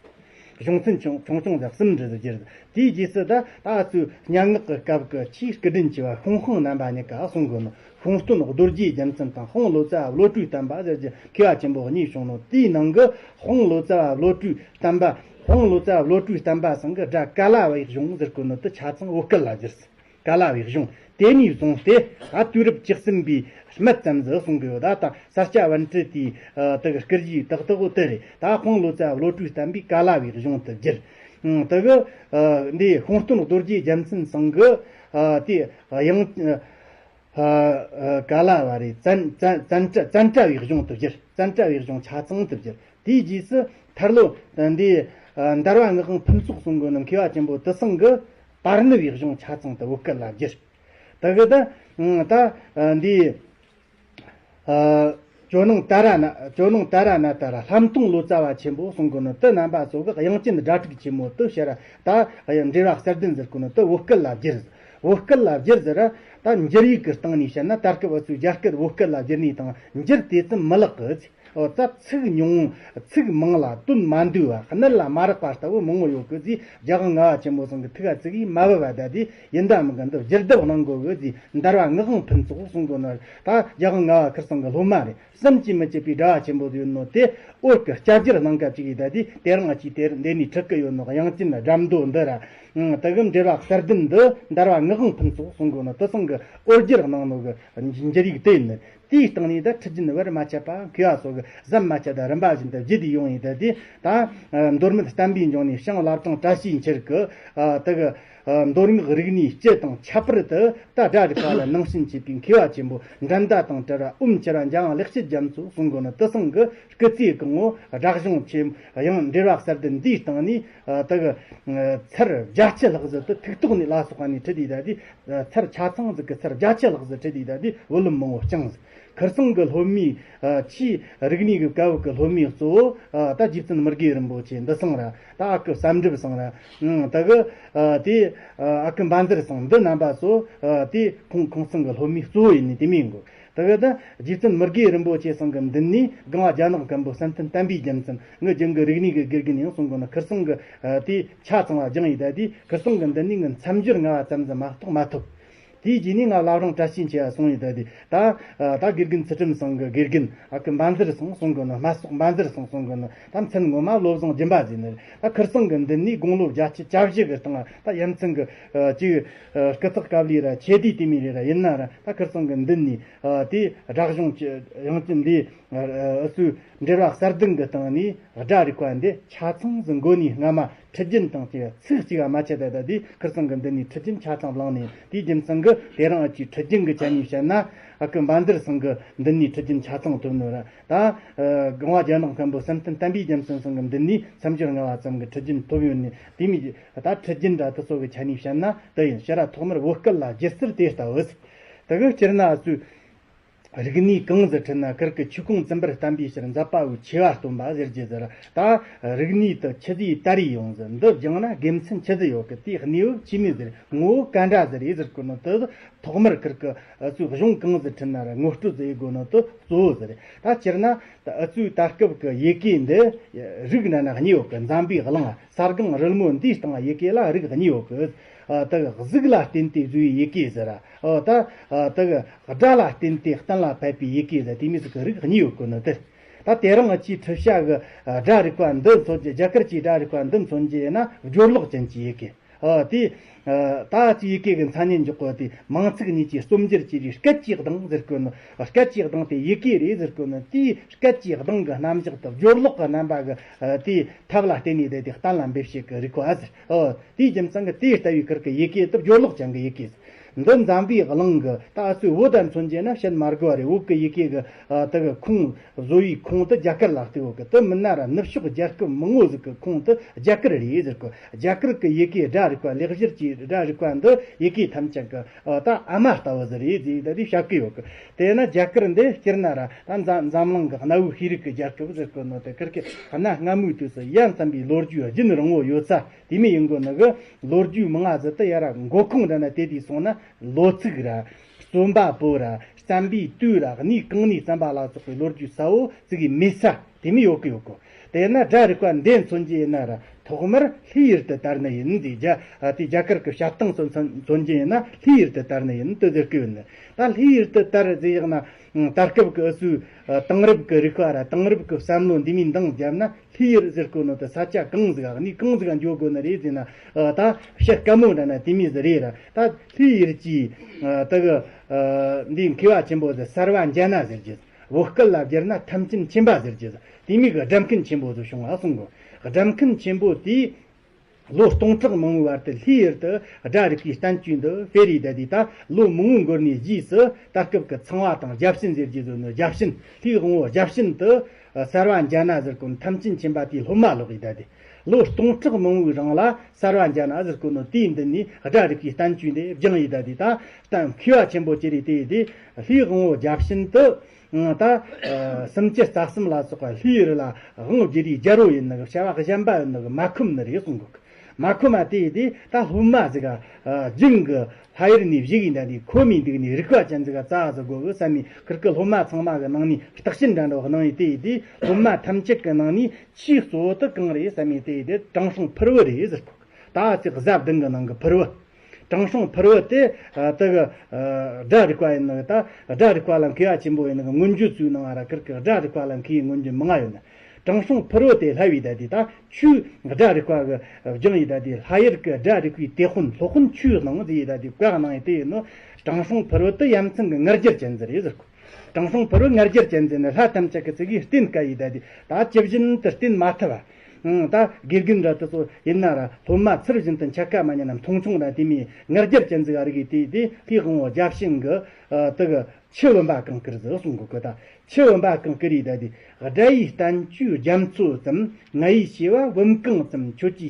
གཞུང་ཚན་ཆུང་ཆུང་ཆུང་ཟིག་གསུམ་འབྲི་ཟིག་བསྒྱུར་ཟིག་དེའི་རྗེས་སུ་ད་ད་ཚོའི་སྙན་ངག་གི་སྐབས་ཀྱི་ཆེས་སྐུ་དྲིན་ཆེ་བ་ཤོང་དཔོན་རྣམ་པ་གཉིས་ཀ་གསུང་གོ་ནོ། ཤོང་སྟོན་རྡོ་རྗེ་རྒྱལ་མཚན་དང་དཔོན་ལོ་ཙཱ་བ་བློ་གྲོས་བསྟན་པ་ཟེར་རྒྱུ་མཁས་པ་ཆེན་པོ་གཉིས་བྱུང་ནོ། དེའི་ནང་གི་དཔོན་ལོ་ཙཱ་བ་བློ་གྲོས་བསྟན་པ། དཔོན་ལོ་ཙཱ་བ་བློ་གྲོས་བསྟན་པ་ཚང་གིས་སྒྲ་ཀ་ལ་བའི་གཞུང་ཟེར་གོ་ནོ་དེ་ཆ་ཚང་བོད་སྐད་ལ་བསྒྱུར་ཟིག་ཀ་ལ་བའི་གཞུང་། དེ་ནས་བཟུང་སྟེ་ད་དུས་རབས་བཅུ་གསུམ་པའི་སྨད་ཙམ་ཟིག་གསུང་གི་ཡོད། ད་ད་ས་སྐྱ་པཎྜི་ཏའི་དེ་གི་སྐུ་བཞེས་ཏག་ཏག་བོ་དེ་རེད། ད་དཔོན་ལོ་ཙཱ་བ་བློ་གྲོས་བསྟན་པའི་ཀ་ལ་བའི་གཞུང་དེ་བསྒྱུར། དེ་གི་འདི་ཤོང་སྟོན་རྡོ་རྗེ་རྒྱལ་མཚན་ཚང་གིས་དེ་དབྱངས་ཀ་ལ་བ་རེད། ཙན་ཙན་ཙན་བཀྲ་ཙན་བཀྲ་བའི་གཞུང་དེ་བསྒྱུར། ཙན་བཀྲ་བའི་གཞུང་ཆ་ཚང་དེ་བསྒྱུར། དེའི་རྗེས་སུ་ཐར་ལོ་འདི་འདར་བ་ངག་དབང་ཕུན་ཚོགས་གསུང་གི་ནི་མཁས་པ་ཆེན་པོ་དེ་ཚང་གིས་པར་ནི་བའི་གཞུང་ཆ་ཚང་དུ་བོད་སྐད་ལ་བསྒྱུར། དེ་གི་ད་ད་འདི་ཇོ་ནང་ཏཱ་ར་ན་ཇོ་ནང་ཏཱ་ར་ན་ད་ར་ལྷ་མཐོང་ལོ་ཙཱ་བ་ཆེན་པོ་གསུང་གི་ནི་དེ་རྣམ་པ་ཚོ་གིས་དབྱངས་ཅན་སྒྲ་དྲུག་ཆེན་མོ་དེ་ཕྱིར་ར་ད་འགྲེལ་བ་གསལ་ལྡན་ཟེར་གོ་ནི་དེ་བོད་སྐད་ལ་བསྒྱུར། བོད་སྐད་ལ་བསྒྱུར་ཟེར་ར། ད་འགྱུར་ཡིག་གི་སྟེང་ནས་བཤད་ན། ད་སྐབས་འུ་ཚོའི་རྒྱ་སྐད་བོད་སྐད་ལ་བསྒྱུར་ནས་དང་འགྱུར་དེ་ཙམ་མི་ལེགས་གི། འོ་ད་ཚིག་ཉུང་། ཚིག་མང་ལ་དོན་མ་འདུས་པ། གནད་ལ་མ་རེག་པ་ལྟ་བུ་མང་བོ་ཡོད་གི་ཟེར། རྒྱལ་དབང་ལྔ་པ་ཆེན་པོ་ཚང་གི་ཐུགས་ཁ་ཚིག་གིས་མ་བབས་པ་ད་དེ་ཡིན་ད་མིན་གི་འདི་བསྒྱུར་བསྡུ་གནང་དགོས་གི་ཟེར། འདར་བ་ངག་དབང་ཕུན་ཚོགས་གསུང་གོ་ནི། ད་རྒྱལ་དབང་ལྔ་པ་ཁིར་ཚང་གི་སློབ་མ་རེད། བསམ་གྱིས་མི་ཁྱབ་པའི་གྲྭ་བ་ཆེན་པོ་ཡོད་ནོ་དེ་བོད་ཀྱི་སྐྱ་བསྒྱུར་གནང་སྐབས་ཅིག་ཡིན་ད་དེ། དེ་རིང་ང་ཅིག་དེར་འདི་ནས་ཁྲིད་གི་ཡོད་ནོ། དབྱངས་ཅན་སྒྲ་མདོ་འདི་ར། ཨང་། དེ་གི་འགྲེལ་བ་གསར་བདུན་འདི་འདར་བ་ངག་དབང་ཕུན་ཚོགས་གསུང་གོ་ནོ་དེ་ཚང་གི་འོལ་རྒྱལ་གནང་ནོ་གི་འགྱུར་ཡིག་དེ་ཡིན། དེའི་སྟེང་ནས་ད་ཁྲིད་རྒྱུན་བར་མ་ཆད་པ་མཁས་པ་སོགས་ཀྱི་ཟམ་མ་ཆད་དང་རིམ་པ་བཞིན་དུ་བརྒྱུད་དེ་ཡོང་ཡིན། ད་དེ་ད་མདོ་སྨད་བསྟན་པའི་འབྱུང་གནས་བྱང་བླ་བྲང་བཀྲ་ཤིས་འཁྱིལ་གི་དེ་གི་མདོ་སྔགས་རིག་གནས་སྤྱི་དང་ཁྱད་པར་དུ་ད་སྒྲ་རིག་པ་ལ་ནང་བྱན་བྱེད་པའི་མཁས་པ་ཆེན་པོ་འགྲན་ཟླ་དང་བྲལ་བ་འོད་འཆར་བ་འཇམ་དབྱངས་ལེགས་བཤད་རྒྱ་མཚོ་གསུང་གོ་ནོ་དེ་ཚང་གི་སྐུ་ཚེ་གང་བོ་སྒྲ་གཞུང་ཆེན་ཡང་འགྲེལ་བ་གསར་བདུན་འདིའི་སྟེང་ནས་དེ་གི་ཚར་བརྒྱད་ཅུ་ལྷག་ཟིག་ཏུ་ཐུགས་རྟོགས་ནས་ལ་སོགས་པ་ནས་ཁྲིད་དེ་ད་དེ། ཚར་ཆ་ཚང་ཟིག་གི་ཚར་བརྒྱད་ཅུ་ལྷག་ཟིག་ཁྲིད་དེ་ད་དེ་བུ་ལོན་མང་བོ་བསྐྱངས་ཟིག་ཁིར་ཚང་གི་སློབ་མའི་ཆེས་རིག་གནས་ཀྱི་སྐལ་བ་གི་སློབ་མའི་གཙོ་བོ་ད་རྗེ་བཙུན་མི་དགེ་རིན་པོ་ཆེ་འདི་ཚང་ར། ད་ཨ་ཁུ་བསམ་གྲུབ་ཚང་ར། ད་གི་དེ་ཨ་ཁུ་འབའ་འཛེར་ཚང་འདི་རྣམ་པ་ཚོ་དེ་ཁོང་ཁོང་ཚང་གི་སློབ་མའི་གཙོ་བོ་ཡིན་ནི་དེ་མིན་གོ། དེ་གི་ད་རྗེ་བཙུན་མི་དགེ་རིན་པོ་ཆེ་ཚང་གི་མདུན་ནས་སྒང་བ་རྒྱ་ནག་མཁན་པོ་བསམ་གཏན་བསྟན་པའི་རྒྱལ་མཚན་ངི་རྒྱུན་གི་རིག་གནས་ཀྱི་དགེ་རྒན་ཡང་གསུང་གོ་ནོ་ཁིར་ཚང་གི་དེ་ཆ་ཚང་བ་སྦྱངས་ཡིན། ད་དེ་ཁིར་ཚང་གི་མདུན་ནས་ངི་མཚམས་སྦྱོར་ལྔ་བ་ཙམ་ཟིག་མ་གཏོགས་མ་ཐོབ། དེའི་རྗེས་ནས་ང་བླ་བྲང་བཀྲ་ཤིས་འཁྱིལ་ག་སོང་ཡིན། ད་དེ་ད་ད་དགེ་རྒན་ཚུལ་ཁྲིམས་ཚང་གི་དགེ་རྒན་ཨ་ཁུ་འབའ་འཛེར་ཚང་གསུང་གོ་ནོ་སྨད་ཟོག་འབའ་འཛེར་ཚང་གསུང་གོ་ནོ་ད་མཚན་ངོ་མ་བློ་བཟང་སྦྱིན་པ་ཟེར་ནི་རེད། ད་ཁིར་ཚང་གི་མདུན་ནས་དགུང་ལོ་བརྒྱད་ཅུ་གྱ་བཞི་གི་སྟེང་ད་ཡ་མཚན་གི་ཅིག་སྐུ་ཐོག་སྐབས་ལས་ར་ཆེ་དུས་དེ་མིན་རེད་ར་ཡིན་ན་ར་ད་ཁིར་ཚང་གི་མདུན་ནས་དེ་སྒྲ་གཞུང་ཡང་ཅི་འདི་ཨུ་ཚུའི་འགྲེལ་བ་གསར་བདུན་གི་སྟེང་ནས་སྒྲ་རིག་པ་འདི་ཆ་ཚང་ཟིག་མགོ་ནས་སྔ་མ་ཁྲིད་རྒྱུན་དང་བཅས་ཚིག་གཅིག་མ་ཆད་ད་ད་དེ་ཁིར་ཚང་གི་མདུན་ནས་ཁྲིད་རྒྱུན་ཆ་ཚང་བླངས་ནས། དེའི་རྒྱུ་མཚན་གི་དེ་རིང་ཨ་ཅིའི་ཁྲིད་རྒྱུན་གི་ཆ་ནས་བཤད་ན་ཨ་ཁུ་འབའ་འཛེར་ཚང་གི་མདུན་ནས་ཁྲིད་རྒྱུན་ཆ་ཚང་ཐོབ་ནོ་ར། ད་སྒང་བ་རྒྱ་ནག་མཁན་པོ་བསམ་གཏན་བསྟན་པའི་རྒྱལ་མཚན་ཚང་གི་མདུན་ནས་མཚམས་སྦྱོར་ལྔ་བ་ཙམ་གི་ཁྲིད་རྒྱུན་ཐོབ་ཡོད་ནི་དེ་མིན་ད་ཁྲིད་རྒྱུན་འདྲ་དེ་ཚོ་གི་ཆ་ནས་བཤད་ན་དེ་ཡིན། ཕྱིར་ར་ཐོག་མར་བོད་སྐད་ལ་སྒྱུ་རྩལ་དེ་ལྟ་བུ་ཟིག་དེ་གི་སྤྱིར་ན་ཨ་ཚོས་རིག་གནས་གང་ཟིག་ཁྲིད་ན་ཁིར་གི་ཆོས་གོང་བཙུན་པར་བསྟན་པའི་ཕྱིར་མཛད་པ་བོའི་ཆེ་བ་སྟོན་པ་ཟེར་རྒྱུ་ཟེར། ད་རིག་གནས་དེ་ཆི་ཟིག་དར་ཡོང་ཟིག་འདི་སྦྱངས་ན་དགེ་མཚན་ཆི་ཟིག་ཡོད་གི། དེའི་གནས་བབ་ཆི་མོ་ཟིག་རེད། ངོ་བོ་ག་འདྲ་ཟིག་རེད་ཟེར་གོ་ནོ་དེ་ཐོག་མར་ཁིར་གི་ཨུ་ཚོས་གཞུང་གང་ཟིག་ཁྲིད་ན་ར་ངོ་སྤྲོད་ཟིག་ཡེད་དགོ་ནོ་དེ་གཙོ་བོ་ཟིག་རེད། ད་སྤྱིར་ན་ད་ཨུ་ཚོའི་ད་སྐབས་གི་ཡི་གེ་འདི་རིགས་འདྲ་ན་གཉིས་ཡོད་གི། འཛམ་བུའི་གླིང་ས་སྒང་རིལ་མོ་འདིའི་སྟེང་ཡི་གེ་ལ་རིགས་གཉིས་ཡོད་གི། ཨ་ད་གཟུགས་ལ་བརྟེན་ཏེ་བཟོ་བའི་ཡི་གེ་ཟེར་ར། ཨོ་ད་ཨ་ད་སྒྲ་ལ་བརྟེན་ཏེ་གཏན་ལ་ཕབ་པའི་ཡི་གེ་ཟེར། དེ་མོ་ཟིག་གི་རིགས་གཉིས་ཡོད་གི་ནི་དེ། ད་དེ་རིང་ཨ་ཅིའི་ཁྲིད་བྱ་གི་སྒྲ་རིག་པ་འདི་མཚོན་རྒྱུ། རྒྱ་གར་གྱི་སྒྲ་རིག་པ་འདི་མཚོན་རྒྱུ་ཡིན་ན་སྦྱོར་ཀློག་ཅན་གྱི་ཡི་གེ། ཨོ་དེ་ད་ཅི་ཡི་གེ་གི་མཚན་ཉིད་འཇོག་གོ་དེ་མིང་ཚིག་གཉིས་ཀྱི་རྩོམ་སྒྱུར་བྱས་པའི་སྐད་ཀྱི་གདངས་ཟེར་གོ་ནི། སྐད་ཀྱི་གདངས་དེ་ཡི་གེ་རེད་ཟེར་གོ་ནི། དེའི་སྐད་ཀྱི་གདངས་གི་རྣམ་གཞག་དེ་སྦྱོར་ཀློག་གི་རྣམ་པ་གི་དེའི་ཐབས་ལ་བརྟེན་ནས་དེ་དེ་གཏན་ལ་འབེབས་བྱེད་ཀྱི་རིག་པ་ཟེར། ཨོ་དེའི་རྒྱུ་མཚན་གི་དེ་ལྟ་བུའི་ཁིར་གི་ཡི་གེ་དེ་སྦྱོར་ཀློག་ཅན་གི་ཡི་གེ་ཟེར། འདི་འཛམ་བུའི་གླིང་གི་ད་ཨུ་ཚོའི་བོད་ད་མཚོན་རྒྱུ་ན་བཤད་མ་དགོས་པ་རེད། བོད་གི་ཡི་གེ་གི་ད་གི་ཁུངས་བཟོ་བའི་ཁུངས་དེ་རྒྱ་གར་ལ་བརྟེན་ཡོད་གི། དེ་མིན་ན་ར་ནུབ་ཕྱོགས་རྒྱལ་ཁབ་མང་བོ་ཟིག་གི་ཁུངས་དེ་རྒྱ་གར་རེད་ཟེར་གོ། རྒྱ་གར་གི་ཡི་གེ་སྒྲ་རིག་པ་ལེགས་བཤད་ཀྱི་སྒྲ་རིག་པ་འདི་ཡི་གེ་ཐམས་ཅད་གི་ད་ཨ་མ་ལྟ་བུ་ཟིག་རེད་ཟེར་ད་དེ་བཤད་གི་ཡོད་གི། དེས་ན་རྒྱ་གར་འདི་སྤྱིར་ན་ར་ད་འཛམ་འཛམ་གླིང་གི་གནའ་བོའི་ཤེས་རིག་གི་རྒྱལ་ཁབ་ཟེར་གོ་ནོ་དེ་ཁིར་གི་གནའ་སྔ་མོའི་དུས་སུ་ཡ་མཚན་པའི་ལོ་རྒྱུས་རྒྱུན་རིང་བོ་ཡོད་ས། དེ་མོ་ཡིན་དགོས་ནི་གི་ལོ་རྒྱུས་མང་ང་ཟིག་དེ་ཡ་ར་མགོ་ཁུངས་འདྲ་ན་དེ་དུས་སོང་ན་ལོ་ཚིགས་ར། རྩོམ་པ་པོ་ར། བརྩམས་པའི་དུས་ར། གནས་གང་ནས་བརྩམས་པ་ལ་སོགས་པའི་ལོ་རྒྱུས་གསལ་བོ་ཅིག་གི་མེད་ས་དེ་མོ་ཡོད་གི་ཡོད་གོ། དེས་ན་སྒྲ་རིག་པ་འདི་མཚོན་རྒྱུ་ཡིན་ན་ར་ཐོག་མར་ལྷའི་ཡུལ་དུ་དར་ནི་ཡིན་ཟེར་རྒྱ། དེ་རྒྱ་གར་གི་བྱ་སྟངས་སུ་མཚོན་མཚོན་རྒྱུ་ཡིན་ན་ལྷའི་ཡུལ་དུ་དར་ནི་ཡིན་དུ་ཟེར་གི་ཡོད་ནི། ད་ལྷའི་ཡུལ་དུ་དར་ཟེར་ཡག་ན་ད་སྐབས་གི་ཨུ་ཚོའི་དེང་རབས་གི་རིག་པ་ར་དེང་རབས་གི་བསམ་བློ་འདི་མོ་འདང་བརྒྱབ་ན། ལྷའི་ཡུལ་ཟེར་གོ་ནོ་དེ་ས་ཆ་གང་ཟིག་ག་གནས་གང་ཟིག་ག་འགྱོ་དགོས་ནི་རེད་ཟེར་ན། ད་བཤད་དཀའ་མོ་འདྲ་ན་དེ་མོ་ཟིག་རེད་ར། ད་ལྷའི་ཡུལ་གྱི་ད་གི་འདི་མཁས་པ་ཆེན་པོ་ཟིག་སརྦ་ཛྙཱ་ན་ཟེར་རྒྱུ། བོད་སྐད་ལ་བསྒྱུར་ན་ཐམས་ཅད་མཁྱེན་པ་ཟེར་རྒྱུ། དེ་མོ་གི་སྒྲ་མཁན་ཆེན་པོ་ཟིག་བྱུང་བ་གསུང་གོ། སྒྲ་མཁན་ཆེན་པོ་དེས་ལོ་སྟོང་ཕྲག་མང་བོའི་བར་དུ་ལྷའི་ཡུལ་དུ་སྒྲ་རིག་པའི་བསྟན་བཅོས་འདི་སྤེལ་རེ་བསྡད་དེ། ད་ལོ་མང་བོ་འགོར་ནས་རྗེས་སུ་ད་སྐབས་ཀྱི་ཚངས་པ་དང་བརྒྱ་བྱིན་ཟེར་རྒྱུ་ཟིག་ནི། བརྒྱ་བྱིན་ལྷའི་དབང་པོ་བརྒྱ་བྱིན་དེ་སརྦ་ཛྙཱ་ན་ཟེར་གོ་ནི་ཐམས་ཅད་མཁྱེན་པ་དེའི་སློབ་མ་ལོག་ཡེ་བསྡད་དེ། ལོ་སྟོང་ཕྲག་མང་བོའི་རིང་ལ་སརྦ་ཛྙཱ་ན་ཟེར་གོ་ནི་དེའི་མདུན་ནས་སྒྲ་རིག་པའི་བསྟན་བཅོས་འདི་སྦྱངས་ཡེ་བསྡད་དེ། ད་ད་མཁས་པ་ཆེན་པོ་ཅིག་རེད། དེ་དེ་ལྷའི་དབང་པོ་བརྒྱ་བྱིན་དེ། ད་སུམ་ཅུ་རྩ་གསུམ་ལ་སོགས་པ་ལྷའི་ཡུལ་ལ་དབང་བསྒྱུར་བའི་རྒྱལ་པོ་ཡིན་ནི་གི། བྱ་བ་གཞན་པ་ཡིན་ནི་གི་མ་ཁོམ་ནི་རེད་གསུང་གི། མ་ཁོམ་མ་དེ་ཡི་དེ་ད་སློབ་མ་ཟིག་ག་རྒྱུན་གི་ལྷ་ཡུལ་ནས་བཞུགས་ཡིན་ད་དེ་ཁོམ་མི་འདུག་ནི། རིག་པ་ཅན་ཟིག་ག་རྩ་ཟིག་དགོས་གི་བསམ་མི་ཁིར་གི་སློབ་མ་ཚང་མ་གི་ནང་ནས་བརྟག་དཔྱད་འདྲ་འདྲ་གནང་ཡི་དེ་ཡི་དེ་སློབ་མ་ཐམས་ཅད་གི་ནང་ནས་ཆེས་གཙོ་བོ་དེ་གང་རེད་བསམ་མི་དེ་ཡི་དེ་དྲང་སྲོང་ཕུར་བུ་རེད་ཟེར་གོ། ད་ཅིག་གཟའ་བདུན་གི་ནང་གི་ཕུར་བུ། དྲང་སྲོང་ཕུར་བུ་དེ་ཨ་དེ་གི་ཨ་སྒྲ་རིག་པ་ཡིན་ནི། ད་སྒྲ་རིག་པ་ལ་མཁས་པ་ཆེན་པོ་ཡིན་ནི་གི་མངོན་བརྗོད་ཚུལ་ནང་ང་ར་ཁིར་གི་སྒྲ་རིག་པ་ལ་མཁས་པའི་མངོན་བརྗོད་མང་ང་ཡོད་ནི། དྲང་སྲོང་ཕུར་བུ་དེ་ལྷ་བའི་ད་དེ་ད་ཆུའི་སྒྲ་རིག་པ་གི་སྦྱངས་ཡི་ད་དེ་ལྷ་ཡུལ་གི་སྒྲ་རིག་པའི་དེད་དཔོན་སློབ་དཔོན་ཆུའི་སྣང་ཟེར་ཡི་ད་དེ་བཀའ་གནང་ཡི་དེ་ཡིན་ནོ། དྲང་སྲོང་ཕུར་བུ་དེ་ཡ་མཚན་གི་ང་རྒྱལ་ཅན་ཟེར་ཡི་ཟེར་གོ། དྲང་སྲོང་ཕུར་བུ་ང་རྒྱལ་ཅན་ཟེར་ནི་ལྷ་ཐམས་ཅད་ཀྱི་ཚིག་གིས་བསྟེན་དཀའ་ཡི་ད་དེ་ད་ཇི་བཞིན་དུ་བསྟེན་མ་ཐུབ་བ། ཨང་། ད་དགེ་རྒན་ར་དེ་ཚོ་ཡིན་ན་ར་སློབ་མ་ཚུལ་བཞིན་དུ་འཆད་ཀ་མ་ཉན་ན་མཐོང་ཆུང་ར་དེ་མིའི་ང་རྒྱལ་ཅན་ཟིག་ག་རིག་ཡི་དེ་དེ་ལྷའི་དབང་བོ་བརྒྱ་བྱིན་གི་དེ་གི་ཆུ་བུམ་པ་གང་བསྐུར་ཟིག་གསུང་གི་གོ། ད་ཆུ་བུམ་པ་གང་བསྐུར་ཡི་ད་དེ་དགྲ་ཡི་བསྟན་བཅོས་རྒྱ་མཚོ་ཙམ། ང་ཡི་བྱེ་བ་བུམ་གང་ཙམ། ཁྱོད་ཀྱིས་